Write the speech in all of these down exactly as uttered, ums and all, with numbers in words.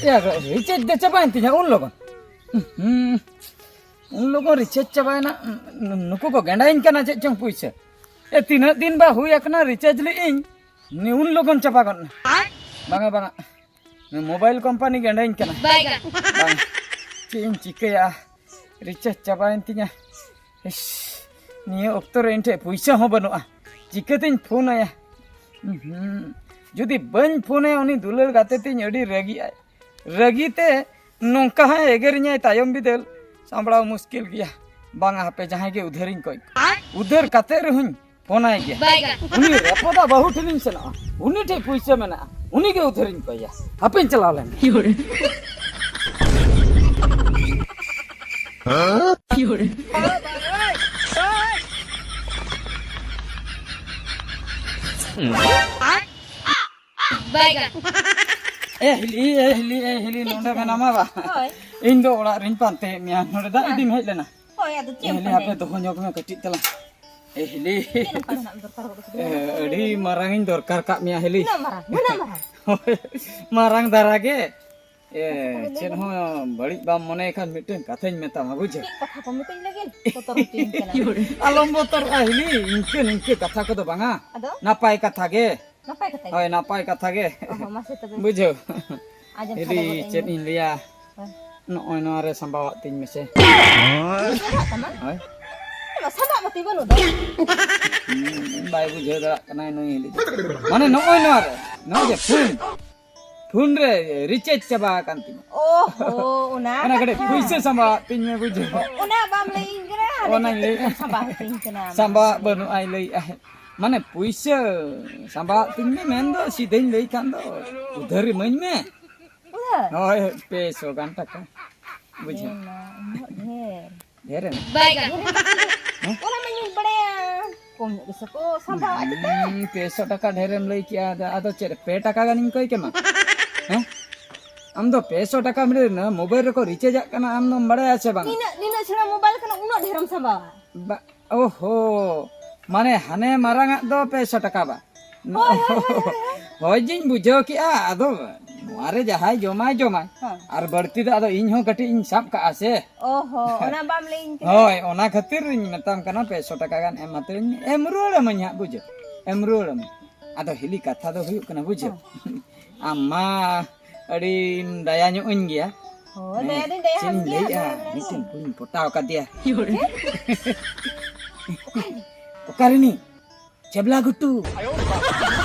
ᱮᱭᱟ, ᱨᱤᱪᱟᱨᱡᱽ ᱫᱚ ᱪᱟᱵᱟᱭᱮᱱ ᱛᱤᱧᱟ ᱩᱱ ᱞᱚᱜᱚᱱ᱾ ᱦᱩᱸ, ᱩᱱ ᱞᱚᱜᱚᱱ ᱨᱤᱪᱟᱨᱡᱽ ᱪᱟᱵᱟᱭᱮᱱᱟ᱾ ᱱᱩᱠᱩ ᱠᱚ ᱜᱮᱸᱰᱟᱭᱤᱧ ᱠᱟᱱᱟ ᱪᱮᱫ ᱪᱚᱝ ᱯᱩᱭᱥᱟᱹ᱾ ᱮ, ᱛᱤᱱᱟᱹᱜ ᱫᱤᱱ ᱵᱟ ᱦᱩᱭ ᱟᱠᱟᱱᱟ ᱨᱤᱪᱟᱨᱡᱽ ᱞᱮᱜ ᱤᱧ, ᱩᱱ ᱞᱚᱜᱚᱱ ᱪᱟᱵᱟ ᱜᱚᱫ ᱮᱱᱟ᱾ ᱵᱟᱝᱟ, ᱵᱟᱝᱟ, ᱱᱩᱭ ᱢᱳᱵᱟᱭᱤᱞ ᱠᱳᱢᱯᱟᱱᱤ ᱜᱮᱸᱰᱟᱭᱤᱧ ᱠᱟᱱᱟ᱾ ᱵᱟᱝ, ᱪᱮᱫ ᱤᱧ ᱪᱤᱠᱟᱹᱭᱟ, ᱨᱤᱪᱟᱨᱡᱽ ᱪᱟᱵᱟᱭᱮᱱ ᱛᱤᱧᱟ᱾ ᱤᱥ, ᱱᱤᱭᱟᱹ ᱚᱠᱛᱚ ᱨᱮ ᱤᱧ ᱴᱷᱮᱱ ᱯᱩᱭᱥᱟᱹ ᱦᱚᱸ ᱵᱟᱹᱱᱩᱜᱼᱟ, ᱪᱤᱠᱟᱹᱛᱤᱧ ᱯᱷᱳᱱ ᱟᱭᱟ? ᱩᱸᱦᱩᱸ, ᱡᱩᱫᱤ ᱵᱟᱹᱧ ᱯᱷᱳᱱ ᱟᱭᱟ, ᱩᱱᱤ ᱫᱩᱞᱟᱹᱲ ᱜᱟᱛᱮ ᱛᱤᱧ ᱟᱹᱰᱤ ᱨᱟᱹᱜᱤᱜᱼᱟᱭ᱾ ᱨᱟᱹᱜᱤ ᱛᱮ ᱱᱚᱝᱠᱟ ᱦᱚᱸ ᱮᱜᱮᱨᱤᱧᱟᱭ ᱛᱟᱭᱚᱢ ᱵᱤᱫᱟᱹᱞ, ᱥᱟᱢᱵᱲᱟᱣ ᱢᱩᱥᱠᱤᱞ ᱜᱮᱭᱟ᱾ ᱵᱟᱝᱟ, ᱦᱟᱯᱮ, ᱡᱟᱦᱟᱸᱭ ᱜᱮ ᱩᱫᱷᱟᱹᱨᱤᱧ ᱠᱚᱭ᱾ ᱩᱫᱷᱟᱹᱨ ᱠᱟᱛᱮ ᱨᱮᱦᱚᱸᱧ ᱯᱷᱳᱱ ᱟᱭ ᱜᱮᱭᱟ᱾ ᱩᱱᱤ ᱨᱮᱯᱚᱫᱟ ᱵᱟᱹᱦᱩ ᱴᱷᱮᱱᱤᱧ ᱥᱮᱱᱚᱜᱼᱟ, ᱩᱱᱤ ᱴᱷᱮᱱ ᱯᱩᱭᱥᱟᱹ ᱢᱮᱱᱟᱜᱼᱟ, ᱩᱱᱤ ᱜᱮ ᱩᱫᱷᱟᱹᱨᱤᱧ ᱠᱚᱭᱟ᱾ ᱦᱟᱯᱮᱧ ᱪᱟᱞᱟᱣ ᱞᱮᱱ ᱜᱮ᱾ ᱮ ᱦᱤᱞᱤ, ᱮ ᱦᱤᱞᱤ, ᱮ ᱦᱤᱞᱤ, ᱱᱚᱰᱮ ᱢᱮᱱᱟᱢᱟ ᱵᱟ? ᱦᱳᱭ᱾ ᱤᱧ ᱫᱚ ᱚᱲᱟᱜ ᱨᱤᱧ ᱯᱟᱱᱛᱮᱭᱮᱫ ᱢᱮᱭᱟ, ᱱᱚᱰᱮ ᱫᱟᱜ ᱤᱫᱤᱢ ᱦᱮᱡ ᱞᱮᱱᱟ? ᱦᱳᱭ, ᱟᱫᱚ ᱪᱮᱫ ᱮ ᱮᱢ ᱦᱤᱞᱤ, ᱦᱟᱯᱮ ᱯᱟᱸᱡᱟᱭᱟ? ᱫᱚᱦᱚ ᱧᱚᱜ ᱢᱮ ᱠᱟᱹᱴᱤᱡ ᱛᱟᱞᱟᱝ᱾ ᱮ ᱦᱤᱞᱤ᱾ ᱪᱮᱫ ᱱᱚᱝᱠᱟᱱᱟᱜ ᱫᱚᱨᱠᱟᱨ ᱜᱚᱫ ᱠᱮᱫᱟ? ᱮ, ᱟᱹᱰᱤ ᱢᱟᱨᱟᱝ ᱤᱧ ᱫᱚᱨᱠᱟᱨ ᱠᱟᱜ ᱢᱮᱭᱟ ᱦᱤᱞᱤ᱾ ᱩᱱᱟᱹᱜ ᱢᱟᱨᱟᱝ, ᱩᱱᱟᱹᱜ ᱢᱟᱨᱟᱝ? ᱦᱳᱭ, ᱢᱟᱨᱟᱝ ᱫᱷᱟᱨᱟ ᱜᱮ᱾ ᱮ, ᱪᱮᱫ ᱦᱚᱸ ᱵᱟᱹᱲᱤᱡ ᱵᱟᱢ ᱢᱚᱱᱮᱭ ᱠᱷᱟᱱ ᱢᱤᱫᱴᱟᱝ ᱠᱟᱛᱷᱟᱧ ᱢᱮᱛᱟᱢᱟ, ᱵᱩᱡᱷᱟᱹᱣ? ᱪᱮᱫ ᱠᱟᱛᱷᱟ ᱠᱚ ᱢᱤᱛᱟᱹᱧ ᱞᱟᱹᱜᱤᱫ? ᱵᱚᱛᱚᱨ ᱦᱚᱪᱚᱧ ᱠᱟᱱᱟ᱾ ᱟᱞᱚᱢ ᱵᱚᱛᱚᱨᱚᱜᱼᱟ ᱦᱤᱞᱤ, ᱤᱱᱠᱟᱹ ᱱᱤᱱᱠᱟᱹ ᱠᱟᱛᱷᱟ ᱠᱚᱫᱚ ᱵᱟᱝᱟ᱾ ᱟᱫᱚ? ᱱᱟᱯᱟᱭ ᱠᱟᱛᱷᱟ ᱜᱮ᱾ ᱱᱟᱯᱟᱭ ᱠᱟᱛᱷᱟ ᱜᱮ? ᱦᱳᱭ, ᱱᱟᱯᱟᱭ ᱠᱟᱛᱷᱟ ᱜᱮ᱾ ᱚ ᱦᱚᱸ, ᱢᱟᱥᱮ ᱛᱚᱵᱮ᱾ ᱵᱩᱡᱷᱟᱹᱣ? ᱟᱸᱡᱚᱢ ᱦᱤᱞᱤ, ᱥᱟᱰᱮ ᱜᱚᱫ ᱟᱹᱧ ᱪᱮᱫ ᱢᱮ᱾ ᱤᱧ ᱞᱟᱹᱭᱟ? ᱦᱳᱭ᱾ ᱱᱚᱜᱼᱚᱭ ᱱᱚᱣᱟ ᱨᱮ ᱥᱟᱢᱵᱟᱣᱟᱜ ᱛᱤᱧ ᱢᱮᱥᱮ᱾ ᱥᱟᱢᱵᱟᱜ ᱛᱟᱢᱟ? ᱦᱳᱭ᱾ ᱥᱟᱢᱵᱟᱜ ᱵᱟᱹᱛᱤ ᱵᱟᱹᱱᱩᱜ ᱫᱚ᱾ ᱦᱩᱸ, ᱵᱟᱭ ᱵᱩᱡᱷᱟᱹᱣ ᱫᱟᱲᱮᱭᱟᱜ ᱠᱟᱱᱟᱭ ᱱᱩᱭ ᱦᱤᱞᱤ ᱫᱚ᱾ ᱢᱟᱱᱮ ᱱᱚᱜᱼᱚᱭ ᱱᱚᱣᱟ ᱨᱮ, ᱱᱚᱜᱼᱚᱭ ᱡᱮ ᱯᱷᱳᱱ, ᱯᱷᱳᱱ ᱨᱮ ᱨᱤᱪᱟᱨᱡᱽ ᱪᱟᱵᱟ ᱟᱠᱟᱱ ᱛᱤᱧᱟ᱾ ᱚ ᱦᱚ, ᱚᱱᱟ ᱚᱱᱟ ᱠᱟᱹᱴᱤᱡ ᱠᱟᱛᱷᱟ᱾ ᱯᱩᱭᱥᱟᱹ ᱥᱟᱢᱵᱟᱣᱟᱜ ᱛᱤᱧ ᱢᱮ, ᱵᱩᱡᱷᱟᱹᱣ᱾ ᱚᱱᱟ ᱵᱟᱢ ᱞᱟᱹᱭᱟᱹᱧ ᱠᱟᱱᱟ, ᱚᱱᱟᱧ ᱞᱟᱹᱭᱮᱫᱼᱟ᱾ ᱥᱟᱢᱵᱟᱣᱟᱜ ᱛᱤᱧ ᱠᱟᱱᱟ᱾ ᱥᱟᱢᱵᱟᱣᱟᱜ ᱵᱟᱹᱱᱩᱜᱼᱟᱭ ᱞᱟᱹᱭᱮᱫᱼᱟ᱾ ᱢᱟᱱᱮ ᱯᱩᱭᱥᱟᱹ ᱥᱟᱢᱵᱟᱣᱟᱜ ᱛᱤᱧ ᱢᱮ, ᱢᱮᱱᱫᱚ ᱥᱤᱫᱷᱟᱹᱧ ᱞᱟᱹᱭ ᱠᱷᱟᱱ ᱫᱚ ᱩᱫᱷᱟᱹᱨ ᱤᱢᱟᱹᱧ ᱢᱮ᱾ ᱩᱫᱷᱟᱹᱨ? ᱦᱳᱭ, ᱯᱮ ᱥᱚ ᱜᱟᱱ ᱴᱟᱠᱟ᱾ ᱵᱩᱡᱷᱟᱹᱣ? ᱮ ᱢᱟ, ᱩᱱᱟᱹᱜ ᱰᱷᱮᱨ᱾ ᱰᱷᱮᱨ ᱮᱢ? ᱵᱟᱭ ᱜᱟᱱ᱾ ᱚᱱᱟ ᱢᱟᱧ ᱵᱟᱲᱟᱭᱟ᱾ ᱠᱚᱢ ᱧᱚᱜ ᱜᱮᱥᱮ ᱠᱚ ᱥᱟᱢᱵᱟᱣᱟ ᱪᱮᱛᱟ? ᱦᱩᱸ, ᱯᱮ ᱥᱚ ᱴᱟᱠᱟ ᱰᱷᱮᱨᱮᱢ ᱞᱟᱹᱭ ᱠᱮᱜᱼᱟ, ᱟᱫᱚ, ᱟᱫᱚ ᱪᱮᱫ, ᱯᱮ ᱴᱟᱠᱟ ᱜᱟᱱᱤᱧ ᱠᱚᱭ ᱠᱮᱢᱟ? ᱦᱮᱸ? ᱟᱢ ᱫᱚ ᱯᱮ ᱥᱚ ᱴᱟᱠᱟ ᱢᱤᱞᱟᱹᱣ ᱱᱟ, ᱢᱳᱵᱟᱭᱤᱞ ᱨᱮᱠᱚ ᱨᱤᱪᱟᱨᱡᱽ ᱟᱜ ᱠᱟᱱᱟ, ᱟᱢ ᱫᱚᱢ ᱵᱟᱲᱟᱭᱟ ᱥᱮ ᱵᱟᱝ? ᱱᱤᱱᱟᱹᱜ, ᱱᱤᱱᱟᱹᱜ ᱥᱮᱬᱟ ᱢᱳᱵᱟᱭᱤᱞ ᱠᱟᱱᱟ, ᱩᱱᱟᱹᱜ ᱰᱷᱮᱨᱮᱢ ᱥᱟᱵᱟᱣᱟ? ᱵᱟ-, ᱳᱦᱳ, ᱢᱟᱱᱮ ᱦᱟᱱᱮ ᱢᱟᱨᱟᱝ ᱟᱜ ᱫᱚ ᱯᱮ ᱥᱚ ᱴᱟᱠᱟ ᱵᱟ? ᱦᱳᱭ, ᱦᱳᱭ, ᱦᱳᱭ, ᱦᱳᱭ, ᱦᱳᱭ᱾ ᱦᱳᱭ, ᱡᱤᱧ ᱵᱩᱡᱷᱟᱹᱣ ᱠᱮᱜᱼᱟ, ᱟᱫᱚ ᱱᱚᱣᱟ ᱨᱮ ᱡᱟᱦᱟᱸᱭ ᱡᱚᱢᱟᱭ, ᱡᱚᱢᱟᱭ᱾ ᱦᱮᱸ᱾ ᱟᱨ ᱵᱟᱹᱲᱛᱤ ᱫᱚ ᱟᱫᱚ ᱤᱧ ᱦᱚᱸ ᱠᱟᱹᱴᱤᱡ ᱤᱧ ᱥᱟᱵ ᱠᱟᱜᱼᱟ ᱥᱮ᱾ ᱳᱦᱳ, ᱚᱱᱟ ᱵᱟᱢ ᱞᱟᱹᱭᱟᱹᱧ ᱠᱟᱱᱟ? ᱦᱳᱭ, ᱚᱱᱟ ᱠᱷᱟᱹᱛᱤᱨ ᱤᱧ ᱢᱮᱛᱟᱢ ᱠᱟᱱᱟ, ᱯᱮ ᱥᱚ ᱴᱟᱠᱟ ᱜᱟᱱ ᱮᱢ ᱦᱟᱛᱟᱲᱟᱹᱧ ᱢᱮ, ᱮᱢ ᱨᱩᱣᱟᱹᱲ ᱟᱹᱢᱟᱹᱧ ᱦᱟᱸᱜ, ᱵᱩᱡᱷᱟᱹᱣ? ᱮᱢ ᱨᱩᱣᱟᱹᱲ ᱟᱹᱢᱟᱹᱧ᱾ ᱟᱫᱚ ᱦᱤᱞᱤ, ᱠᱟᱛᱷᱟ ᱫᱚ ᱦᱩᱭᱩᱜ ᱠᱟᱱᱟ, ᱵᱩᱡᱷᱟᱹᱣ? ᱦᱮᱸ᱾ ᱟᱢ ᱢᱟ ᱟᱹᱰᱤᱢ ᱫᱟᱭᱟ ᱧᱚᱜ ᱟᱹᱧ ᱜᱮᱭᱟ᱾ ᱦᱳᱭ, ᱦᱮᱸ, ᱫᱟᱭᱟ ᱫᱚᱧ ᱫᱟᱭᱟ ᱪᱮᱫ ᱟᱢ ᱤᱧ ᱜᱮᱭᱟ, ᱞᱟᱹᱭᱮᱜᱼᱟ? ᱫᱟᱭᱟ ᱫᱚ᱾ ᱢᱤᱫᱴᱮᱱ ᱠᱩᱲᱤᱧ ᱯᱚᱴᱟᱣ ᱠᱟᱫᱮᱭᱟ᱾ ᱚᱠᱟ ᱨᱤᱱᱤᱡ? ᱪᱮᱵᱞᱟ ᱜᱷᱩᱴᱩ᱾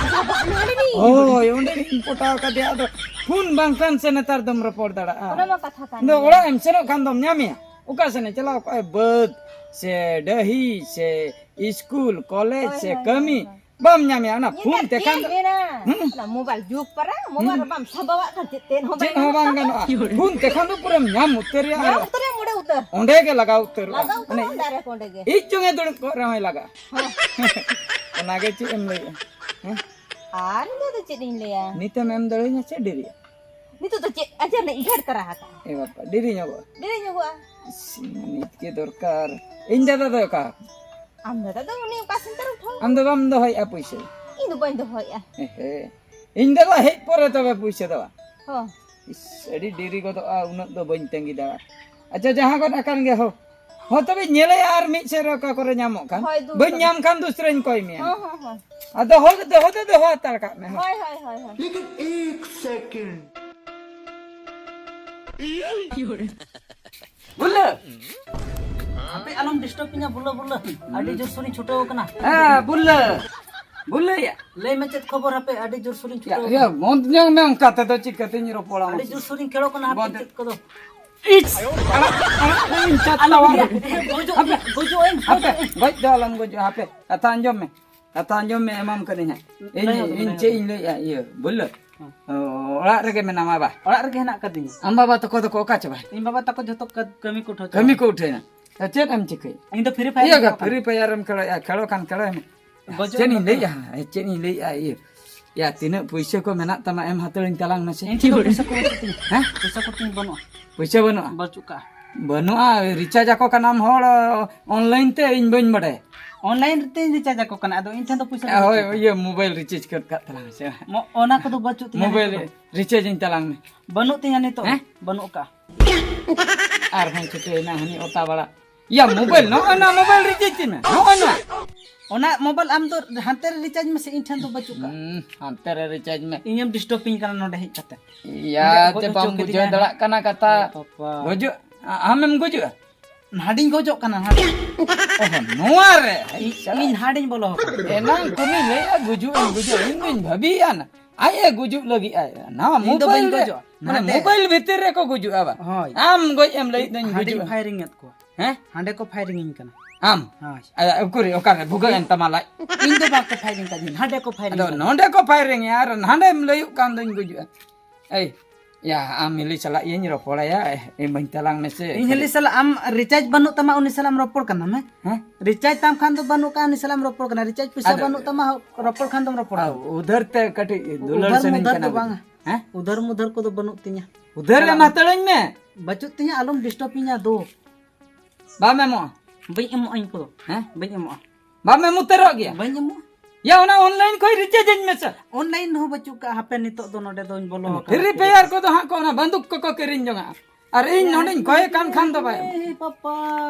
ᱦᱳᱭ, ᱚᱸᱰᱮ ᱜᱤᱧ ᱯᱚᱴᱟᱣ ᱠᱟᱫᱮᱭᱟ᱾ ᱟᱫᱚ ᱯᱷᱳᱱ ᱵᱟᱝᱠᱷᱟᱱ ᱥᱮ ᱱᱮᱛᱟᱨ ᱫᱚᱢ ᱨᱚᱯᱚᱲ ᱫᱟᱲᱮᱭᱟᱜᱼᱟ᱾ ᱚᱱᱟ ᱢᱟ ᱠᱟᱛᱷᱟ ᱠᱟᱱ ᱟᱫᱚ ᱜᱮᱭᱟ᱾ ᱚᱲᱟᱜ ᱮᱢ ᱥᱮᱱᱚᱜ ᱠᱷᱟᱱ ᱫᱚᱢ ᱧᱟᱢᱮᱭᱟ᱾ ᱚᱠᱟ ᱥᱮᱱᱮ ᱪᱟᱞᱟᱣ ᱠᱚᱜᱼᱟᱭ, ᱵᱟᱹᱫᱽ ᱥᱮ ᱰᱟᱹᱦᱤ ᱥᱮ ᱤᱥᱠᱩᱞ, ᱠᱚᱞᱮᱡᱽ ᱦᱳᱭ, ᱥᱮ ᱦᱳᱭ, ᱠᱟᱹᱢᱤ, ᱦᱳᱭ, ᱦᱳᱭ᱾ ᱵᱟᱢ ᱧᱟᱢᱮᱭᱟ᱾ ᱚᱱᱟ ᱯᱷᱳᱱ ᱱᱮᱛᱟᱨ ᱛᱮᱠᱷᱟᱱ ᱪᱮᱫ ᱫᱚ ᱢᱮᱱᱟ? ᱦᱩᱸ᱾ ᱚᱱᱟ ᱢᱳᱵᱟᱭᱤᱞ ᱡᱩᱜᱽ ᱯᱟᱨᱟ, ᱢᱳᱵᱟᱭᱤᱞ ᱦᱩᱸ᱾ ᱨᱮ ᱵᱟᱢ ᱥᱟᱵᱟᱣᱟᱜ ᱠᱷᱟᱱ ᱪᱮᱫ, ᱪᱮᱫ ᱦᱚᱸ ᱪᱮᱫ ᱵᱟᱭ ᱦᱚᱸ ᱵᱟᱝ ᱜᱟᱱᱚᱜᱼᱟ᱾ ᱜᱟᱱᱚᱜᱼᱟ᱾ ᱯᱷᱳᱱ ᱛᱮᱠᱷᱟᱱ ᱫᱚ ᱯᱩᱨᱟᱹᱢ ᱧᱟᱢ ᱩᱛᱟᱹᱨᱮᱭᱟ᱾ ᱧᱟᱢ ᱩᱛᱟᱹᱨᱮᱭᱟ, ᱚᱸᱰᱮ ᱩᱛᱟᱹᱨ᱾ ᱚᱸᱰᱮ ᱜᱮ ᱞᱟᱜᱟᱣ ᱩᱛᱟᱹᱨᱚᱜᱼᱟ᱾ ᱞᱟᱜᱟᱣ ᱩᱛᱟᱹᱨᱚᱜᱼᱟ, ᱢᱟᱱᱮ, direct ᱚᱸᱰᱮ ᱜᱮ᱾ ᱤᱡ ᱪᱚᱝ ᱮ ᱫᱩᱲᱩᱵ ᱠᱚᱜ ᱨᱮᱦᱚᱸᱭ ᱞᱟᱜᱟᱜᱼᱟ᱾ ᱦᱮᱸ᱾ ᱚᱱᱟᱜᱮ ᱪᱮᱫ ᱮᱢ ᱞᱟᱹᱭᱮᱜᱼᱟ? ᱦᱮᱸ? ᱟᱨ ᱤᱧ ᱫᱚ ᱪᱮᱫ ᱤᱧ ᱞᱟᱹᱭᱟ? ᱱᱤᱛᱮᱢ ᱮᱢ ᱫᱟᱲᱮᱭᱟᱹᱧᱟ ᱪᱮᱫ ᱰᱮᱨᱤᱜᱼᱟ? ᱱᱤᱛᱚᱜ ᱫᱚ ᱪᱮᱫ ᱟᱡᱟᱨ ᱱᱟᱜ ᱤᱧ ᱜᱷᱮᱲ ᱛᱟᱨᱟ ᱟᱠᱟᱫᱼᱟ? ᱮ ᱵᱟᱯᱟ, ᱰᱮᱨᱤ ᱧᱚᱜᱚᱜᱼᱟ᱾ ᱰᱮᱨᱤ ᱧᱚᱜᱚᱜᱼᱟ᱾ ᱤᱥ, ᱱᱤᱛ ᱜᱮ ᱫᱚᱨᱠᱟᱨ᱾ ᱤᱧ ᱫᱟᱫᱟ ᱫᱚ ᱚᱠᱟ? ᱟᱢ ᱫᱟᱫᱟ ᱫᱚ ᱩᱱᱤ ᱚᱠᱟ ᱥᱮᱱ ᱛᱟᱨᱟ ᱩᱴᱷᱟᱹᱣ? ᱟᱢ ᱫᱚ ᱵᱟᱢ ᱫᱚᱦᱚᱭᱮᱫᱼᱟ ᱯᱩᱭᱥᱟᱹ? ᱤᱧ ᱫᱚ ᱵᱟᱹᱧ ᱫᱚᱦᱚᱭᱮᱫᱼᱟ᱾ ᱮ ᱦᱮ᱾ ᱤᱧ ᱫᱟᱫᱟ ᱦᱮᱡ ᱯᱚᱨᱮ ᱛᱚᱵᱮ ᱯᱩᱭᱥᱟᱹ ᱫᱚ᱾ ᱦᱚᱸ᱾ ᱤᱥ, ᱟᱹᱰᱤ ᱰᱮᱨᱤ ᱜᱚᱫᱚᱜᱼᱟ, ᱩᱱᱟᱹᱜ ᱫᱚ ᱵᱟᱹᱧ ᱛᱟᱺᱜᱤ ᱫᱟᱲᱮᱭᱟᱜᱼᱟ᱾ ᱟᱪᱪᱷᱟ, ᱡᱟᱦᱟᱸ ᱜᱚᱫ ᱟᱠᱟᱱ ᱜᱮ ᱦᱳ᱾ ᱦᱚᱸ, ᱛᱚᱵᱮ ᱧᱮᱞᱮᱭᱟ ᱟᱨ ᱢᱤᱫ ᱥᱮᱫ ᱨᱮ ᱚᱠᱟ ᱠᱚᱨᱮ ᱧᱟᱢᱚᱜ ᱠᱷᱟᱱ᱾ ᱦᱳᱭ, ᱫᱩ ᱵᱟᱹᱧ ᱛᱚᱵᱮ᱾ ᱧᱟᱢ ᱠᱷᱟᱱ ᱫᱩᱥᱨᱟᱧ ᱠᱚᱭ ᱢᱮᱭᱟ᱾ ᱦᱚᱸ, ᱦᱚᱸ, ᱦᱚᱸ᱾ ᱟᱨ ᱫᱚᱦᱚ, ᱫᱚᱦᱚ ᱫᱚ ᱫᱚᱦᱚ ᱦᱟᱛᱟᱲ ᱠᱟᱜ ᱢᱮ᱾ ᱦᱳᱭ, ᱦᱳᱭ, ᱦᱳᱭ, ᱦᱳᱭ᱾ ᱵᱩᱞᱞᱟᱹ! ᱦᱟᱯᱮ ᱟᱞᱚᱢ disturb ᱤᱧᱟ, ᱵᱩᱞᱞᱟᱹ, ᱵᱩᱞᱞᱟᱹ᱾ ᱟᱹᱰᱤ ᱡᱳᱨ ᱥᱩᱨᱤᱧ ᱪᱷᱩᱴᱟᱹᱣ ᱠᱟᱱᱟ᱾ ᱦᱮᱸ, ᱵᱩᱞᱞᱟᱹ᱾ ᱵᱩᱞᱞᱟᱹᱭᱟ᱾ ᱞᱟᱹᱭ ᱢᱮ ᱪᱮᱫ ᱠᱷᱚᱵᱚᱨ ᱦᱟᱯᱮ, ᱟᱹᱰᱤ ᱡᱳᱨ ᱥᱩᱨᱤᱧ ᱭᱟ, ᱪᱷᱩᱴᱟᱹᱣ ᱭᱟ, ᱠᱟᱱᱟ᱾ ᱵᱚᱱᱫ ᱧᱚᱜ ᱢᱮ, ᱚᱱᱠᱟ ᱛᱮᱫᱚ ᱪᱤᱠᱟᱹᱛᱤᱧ ᱨᱚᱯᱚᱲᱟ? ᱟᱹᱰᱤ ᱡᱳᱨ ᱥᱩᱨᱤᱧ ᱠᱷᱮᱲᱚᱜ ᱠᱟᱱᱟ, ᱦᱟᱯᱮ ᱵᱚᱱᱫ᱾ ᱪᱮᱫ ᱠᱚᱫᱚ᱾ ᱤᱥ! ᱟᱲᱟᱜ, ᱟᱲᱟᱜ, ᱟᱲᱟᱜ, ᱤᱧ ᱪᱮᱫ ᱟᱞᱚᱢ ᱛᱟᱣᱟ? ᱜᱚᱡᱚᱜ, ᱦᱟᱯᱮ, ᱜᱚᱡᱚᱜ ᱟᱹᱧ, ᱦᱟᱯᱮ, ᱜᱚᱡᱚᱜ ᱟᱹᱧ᱾ ᱜᱚᱡ ᱫᱚ ᱟᱞᱚᱢ ᱜᱚᱡᱚᱜᱼᱟ, ᱦᱟᱯᱮ᱾ ᱠᱟᱛᱷᱟ ᱟᱸᱡᱚᱢ ᱢᱮ, ᱠᱟᱛᱷᱟ ᱟᱸᱡᱚᱢ ᱢᱮ, ᱮᱢᱟᱢ ᱠᱟᱹᱱᱟᱹᱧ ᱦᱟᱸᱜ᱾ ᱤᱧ, ᱞᱟᱹᱭ ᱦᱚᱫ ᱢᱮ, ᱤᱧ ᱞᱟᱹᱭ ᱪᱮᱫ ᱦᱚᱫ ᱢᱮ᱾ ᱤᱧ ᱞᱟᱹᱭᱮᱜᱼᱟ, ᱤᱭᱟᱹ, ᱵᱩᱞᱞᱟᱹ? ᱦᱮᱸ᱾ ᱚ, ᱚᱲᱟᱜ ᱨᱮᱜᱮ ᱢᱮᱱᱟᱢᱟ ᱵᱟ? ᱚᱲᱟᱜ ᱨᱮᱜᱮ ᱦᱮᱱᱟᱜ ᱠᱟᱫᱤᱧᱟ᱾ ᱟᱢ ᱵᱟᱵᱟ ᱛᱟᱠᱚ ᱫᱚᱠᱚ ᱚᱠᱟ ᱪᱟᱵᱟᱭ? ᱤᱧ ᱵᱟᱵᱟ ᱛᱟᱠᱚ ᱡᱷᱚᱛᱚ ᱠᱟᱹ-, ᱠᱟᱹᱢᱤ ᱠᱚ ᱩᱴᱷᱟᱹᱣ ᱠᱟᱹᱢᱤ ᱪᱟᱵᱟ᱾ ᱠᱚ ᱩᱴᱷᱟᱹᱭᱱᱟ᱾ ᱛᱚ ᱪᱮᱫ ᱮᱢ ᱪᱤᱠᱟᱹᱭᱟ? ᱤᱧ ᱫᱚ Free Fire ᱤᱭᱟᱹ ᱤᱧ ᱜᱮ, ᱠᱷᱮᱞ ᱠᱟᱱᱟ᱾ Free Fire ᱮᱢ ᱠᱷᱮᱞᱚᱜᱼᱟ, ᱠᱷᱮᱞᱚ ᱠᱷᱟᱱ ᱠᱷᱮᱞᱚᱭ ᱢᱮ᱾ ᱜᱚᱡᱚᱜ ᱪᱮᱫ ᱤᱧ ᱤᱧ ᱞᱟᱹᱭᱟ, ᱪᱮᱫ ᱤᱧ ᱞᱟᱹᱭᱟ, ᱤᱭᱟᱹ, ᱭᱟ, ᱛᱤᱱᱟᱹᱜ ᱯᱩᱭᱥᱟᱹ ᱠᱚ ᱢᱮᱱᱟᱜ ᱛᱟᱢᱟ, ᱮᱢ ᱦᱟᱛᱟᱲᱟᱹᱧ ᱛᱟᱞᱟᱝ ᱢᱮᱥᱮ᱾ ᱤᱧ ᱴᱷᱮᱱ ᱫᱚ ᱯᱩᱭᱥᱟᱹ ᱠᱚ ᱵᱟᱹᱪᱩᱜ ᱛᱤᱧᱟ᱾ ᱦᱮᱸ? ᱯᱩᱭᱥᱟᱹ ᱠᱚ ᱛᱤᱧ ᱵᱟᱹᱱᱩᱜᱼᱟ᱾ ᱯᱩᱭᱥᱟᱹ ᱵᱟᱹᱱᱩᱜᱼᱟ? ᱵᱟᱹᱪᱩᱜ ᱠᱟᱜᱼᱟ᱾ ᱵᱟᱹᱱᱩᱜᱼᱟ, recharge ᱟᱠᱚ ᱠᱟᱱᱟᱢ ᱦᱚᱲ, online ᱛᱮ, ᱤᱧ ᱵᱟᱹᱧ ᱵᱟᱰᱟᱭᱟ᱾ Online ᱛᱮᱧ recharge ᱟᱠᱚ ᱠᱟᱱᱟ, ᱟᱫᱚ ᱤᱧ ᱴᱷᱮᱱ ᱫᱚ ᱯᱩᱭᱥᱟᱹ ᱫᱚ ᱦᱳᱭ, ᱵᱟᱹᱪᱩᱜ ᱠᱟᱜᱼᱟ᱾ ᱤᱭᱟᱹ, mobile recharge ᱠᱚᱨ ᱠᱟᱜ ᱛᱟᱞᱟᱝ ᱢᱮᱥᱮ᱾ ᱢᱚ-, ᱚᱱᱟ ᱠᱚᱫᱚ ᱵᱟᱹᱪᱩᱜ ᱛᱤᱧᱟ ᱢᱳᱵᱟᱭᱤᱞ ᱱᱤᱛᱚᱜ ᱫᱚ᱾ Recharge ᱟᱹᱧ ᱛᱟᱞᱟᱝ ᱢᱮ᱾ ᱵᱟᱹᱱᱩᱜ ᱛᱤᱧᱟ ᱱᱤᱛᱚᱜ᱾ ᱦᱮᱸ? ᱵᱟᱹᱱᱩᱜ ᱠᱟᱜᱼᱟ᱾ ᱟᱨᱦᱚᱸ ᱪᱷᱩᱴᱟᱹᱣᱮᱱᱟ ᱦᱟᱹᱱᱤ ᱚᱛᱟ ᱵᱟᱲᱟ᱾ ᱭᱟ, ᱢᱳᱵᱟᱭᱤᱞ, ᱱᱚᱜᱼᱚᱭ ᱱᱚᱣᱟ ᱢᱳᱵᱟᱭᱤᱞ recharge ᱛᱤᱧ ᱢᱮ᱾ ᱱᱚᱜᱼᱚᱭ ᱱᱚᱣᱟ᱾ ᱚᱱᱟ ᱢᱳᱵᱟᱭᱤᱞ ᱟᱢ ᱫᱚ ᱦᱟᱱᱛᱮ ᱨᱮ recharge ᱢᱮᱥᱮ, ᱤᱧ ᱴᱷᱮᱱ ᱫᱚ ᱵᱟᱹᱪᱩᱜ ᱠᱟᱜᱼᱟ᱾ ᱦᱩᱸ, ᱦᱟᱱᱛᱮ ᱨᱮ recharge ᱢᱮ᱾ ᱤᱧᱮᱢ disturb ᱤᱧ ᱠᱟᱱᱟ ᱱᱚᱰᱮ ᱦᱮᱡ ᱠᱟᱛᱮ᱾ ᱭᱟ, ᱱᱚᱰᱮ ᱛᱮ ᱜᱚᱡ ᱵᱟᱢ ᱦᱚᱪᱚ ᱵᱩᱡᱷᱟᱹᱣ ᱠᱤᱫᱤᱧᱟ᱾ ᱫᱟᱲᱮᱭᱟᱜ ᱠᱟᱱᱟ ᱠᱟᱛᱷᱟ᱾ ᱮ ᱵᱟᱵᱟ᱾ ᱜᱩᱡᱩᱜ, ᱟ-, ᱟᱢᱮᱢ ᱜᱩᱡᱩᱜᱼᱟ? ᱱᱟᱰᱤᱧ ᱜᱚᱡᱚᱜ ᱠᱟᱱᱟ, ᱱᱟᱰᱤ᱾ ᱚᱦᱚ, ᱱᱚᱣᱟ ᱨᱮ? ᱤᱧ, ᱤᱧ ᱱᱟᱰᱤᱧ ᱵᱚᱞᱚ ᱟᱠᱟᱱᱟ᱾ ᱮᱱᱟᱝ ᱠᱷᱚᱱᱤᱧ ᱞᱟᱹᱭᱮᱫᱼᱟ, ᱜᱩᱡᱩᱜ ᱟᱹᱧ, ᱜᱩᱡᱩᱜ ᱟᱹᱧ᱾ ᱤᱧ ᱫᱩᱧ ᱵᱷᱟᱹᱵᱤᱭᱮᱫᱼᱟ ᱱᱟ᱾ ᱟᱡ ᱮ ᱜᱩᱡᱩᱜ ᱞᱟᱹᱜᱤᱫ ᱟᱭ᱾ ᱱᱟᱣᱟ ᱤᱧ ᱫᱚ ᱵᱟᱹᱧ ᱢᱳᱵᱟᱭᱤᱞ ᱨᱮ, ᱜᱚᱡᱚᱜᱼᱟ᱾ ᱢᱟᱱᱮ ᱱᱟᱰᱮ᱾ ᱢᱳᱵᱟᱭᱤᱞ ᱵᱷᱤᱛᱤᱨ ᱨᱮᱠᱚ ᱜᱩᱡᱩᱜᱼᱟ ᱵᱟ? ᱦᱳᱭ᱾ ᱟᱢ ᱜᱚᱡ ᱮᱢ ᱞᱟᱹᱭᱮᱫ ᱫᱚᱧ ᱦᱟᱸᱰᱮᱧ ᱜᱩᱡᱩᱜᱼᱟ᱾ Firing ᱮᱫ ᱠᱚᱣᱟ᱾ ᱦᱮᱸ? ᱦᱟᱸᱰᱮ ᱠᱚ firing ᱤᱧ ᱠᱟᱱᱟ᱾ ᱟᱢ? ᱦᱳᱭ᱾ ᱟ, ᱩᱠᱩᱨ, ᱚᱠᱟᱨᱮ ᱵᱷᱩᱜᱟᱹᱜ ᱮᱱ ᱛᱟᱢᱟ ᱞᱟᱡ? ᱤᱧ ᱫᱚ ᱵᱟᱠᱚ firing ᱠᱟᱫᱤᱧ, ᱦᱟᱸᱰᱮ ᱠᱚ firing ᱟᱫᱚ ᱠᱟᱫᱤᱧ᱾ ᱱᱚᱰᱮ ᱠᱚ firing ᱮ ᱟᱨ ᱦᱟᱸᱰᱮᱢ ᱞᱟᱹᱭᱩᱜ ᱠᱟᱱ ᱫᱚᱧ ᱜᱩᱡᱩᱜᱼᱟ᱾ ᱮᱭ, ᱭᱟ, ᱟᱢ ᱦᱤᱞᱤ ᱥᱟᱞᱟᱜ ᱤᱧ ᱨᱚᱯᱚᱲᱟᱭᱟ, ᱮ, ᱤᱢᱟᱹᱧ ᱛᱟᱞᱟᱝ ᱢᱮᱥᱮ᱾ ᱤᱧ ᱦᱤᱞᱤ ᱥᱟᱞᱟᱜ ᱟᱢ recharge ᱵᱟᱹᱱᱩᱜ ᱛᱟᱢᱟ, ᱩᱱᱤ ᱥᱟᱞᱟᱜ ᱮᱢ ᱨᱚᱯᱚᱲ ᱠᱟᱱᱟ ᱢᱮ? ᱦᱮᱸ? Recharge ᱛᱟᱢ ᱠᱷᱟᱱ ᱫᱚ ᱵᱟᱹᱱᱩᱜ ᱠᱟᱱᱟ, ᱩᱱᱤ ᱥᱟᱞᱟᱜ ᱮᱢ ᱨᱚᱯᱚᱲ ᱠᱟᱱᱟ᱾ Recharge ᱯᱚᱭᱥᱟ ᱟᱫᱚ ᱵᱟᱹᱱᱩᱜ ᱛᱟᱢᱟ, ᱨᱚᱯᱚᱲ ᱠᱷᱟᱱ ᱫᱚᱢ ᱨᱚᱯᱚᱲ ᱟᱨ ᱠᱟᱱᱟ᱾ ᱩᱫᱷᱟᱹᱨ ᱛᱮ ᱠᱟᱹᱴᱤᱡ ᱫᱩᱞᱟᱹᱲ ᱩᱫᱷᱟᱹᱨ ᱥᱟᱹᱱᱟᱹᱧ ᱢᱩᱫᱷᱟᱹᱨ ᱠᱟᱱᱟ ᱫᱚ ᱵᱩᱡᱷᱟᱹᱣ᱾ ᱵᱟᱝᱟ᱾ ᱦᱮᱸ? ᱩᱫᱷᱟᱹᱨ ᱢᱩᱫᱷᱟᱹᱨ ᱠᱚᱫᱚ ᱵᱟᱹᱱᱩᱜ ᱛᱤᱧᱟ᱾ ᱩᱫᱷᱟᱹᱨ ᱮᱢ ᱪᱟᱞᱟᱜ ᱦᱟᱛᱟᱲᱟᱹᱧ ᱢᱮ᱾ ᱵᱟᱹᱪᱩᱜ ᱛᱤᱧᱟ, ᱟᱞᱚᱢ disturb ᱤᱧᱟ ᱫᱩ᱾ ᱵᱟᱢ ᱮᱢᱚᱜᱼᱟ? ᱵᱟᱹᱧ ᱮᱢᱚᱜᱼᱟ ᱤᱧ ᱠᱚᱫᱚ᱾ ᱦᱮᱸ? ᱵᱟᱹᱧ ᱮᱢᱚᱜᱼᱟ᱾ ᱵᱟᱢ ᱮᱢ ᱩᱛᱟᱹᱨᱚᱜ ᱜᱮᱭᱟ? ᱵᱟᱹᱧ ᱮᱢᱚᱜᱼᱟ᱾ ᱭᱟ, ᱚᱱᱟ online ᱠᱷᱚᱡ recharge ᱟᱹᱧ ᱢᱮᱥᱮ᱾ Online ᱦᱚᱸ ᱵᱟᱹᱪᱩᱜ ᱠᱟᱜᱼᱟ, ᱦᱟᱯᱮ ᱱᱤᱛᱚᱜ ᱫᱚ ᱱᱚᱰᱮ ᱫᱚᱧ ᱵᱚᱞᱚ ᱟᱠᱟᱱᱟ᱾ Free Fire ᱠᱚᱫᱚ ᱦᱟᱸᱜ ᱠᱚ ᱚᱱᱟ ᱵᱟᱱᱫᱩᱠ ᱠᱚᱠᱚ ᱠᱤᱨᱤᱧ ᱡᱚᱝᱟ᱾ ᱟᱨ ᱤᱧ ᱱᱚᱰᱮᱧ ᱠᱚᱭᱮ ᱠᱟᱱ ᱠᱷᱟᱱ ᱫᱚ ᱵᱟᱭ ᱮᱢᱚᱜᱼᱟ᱾ ᱮ ᱵᱟᱵᱟ,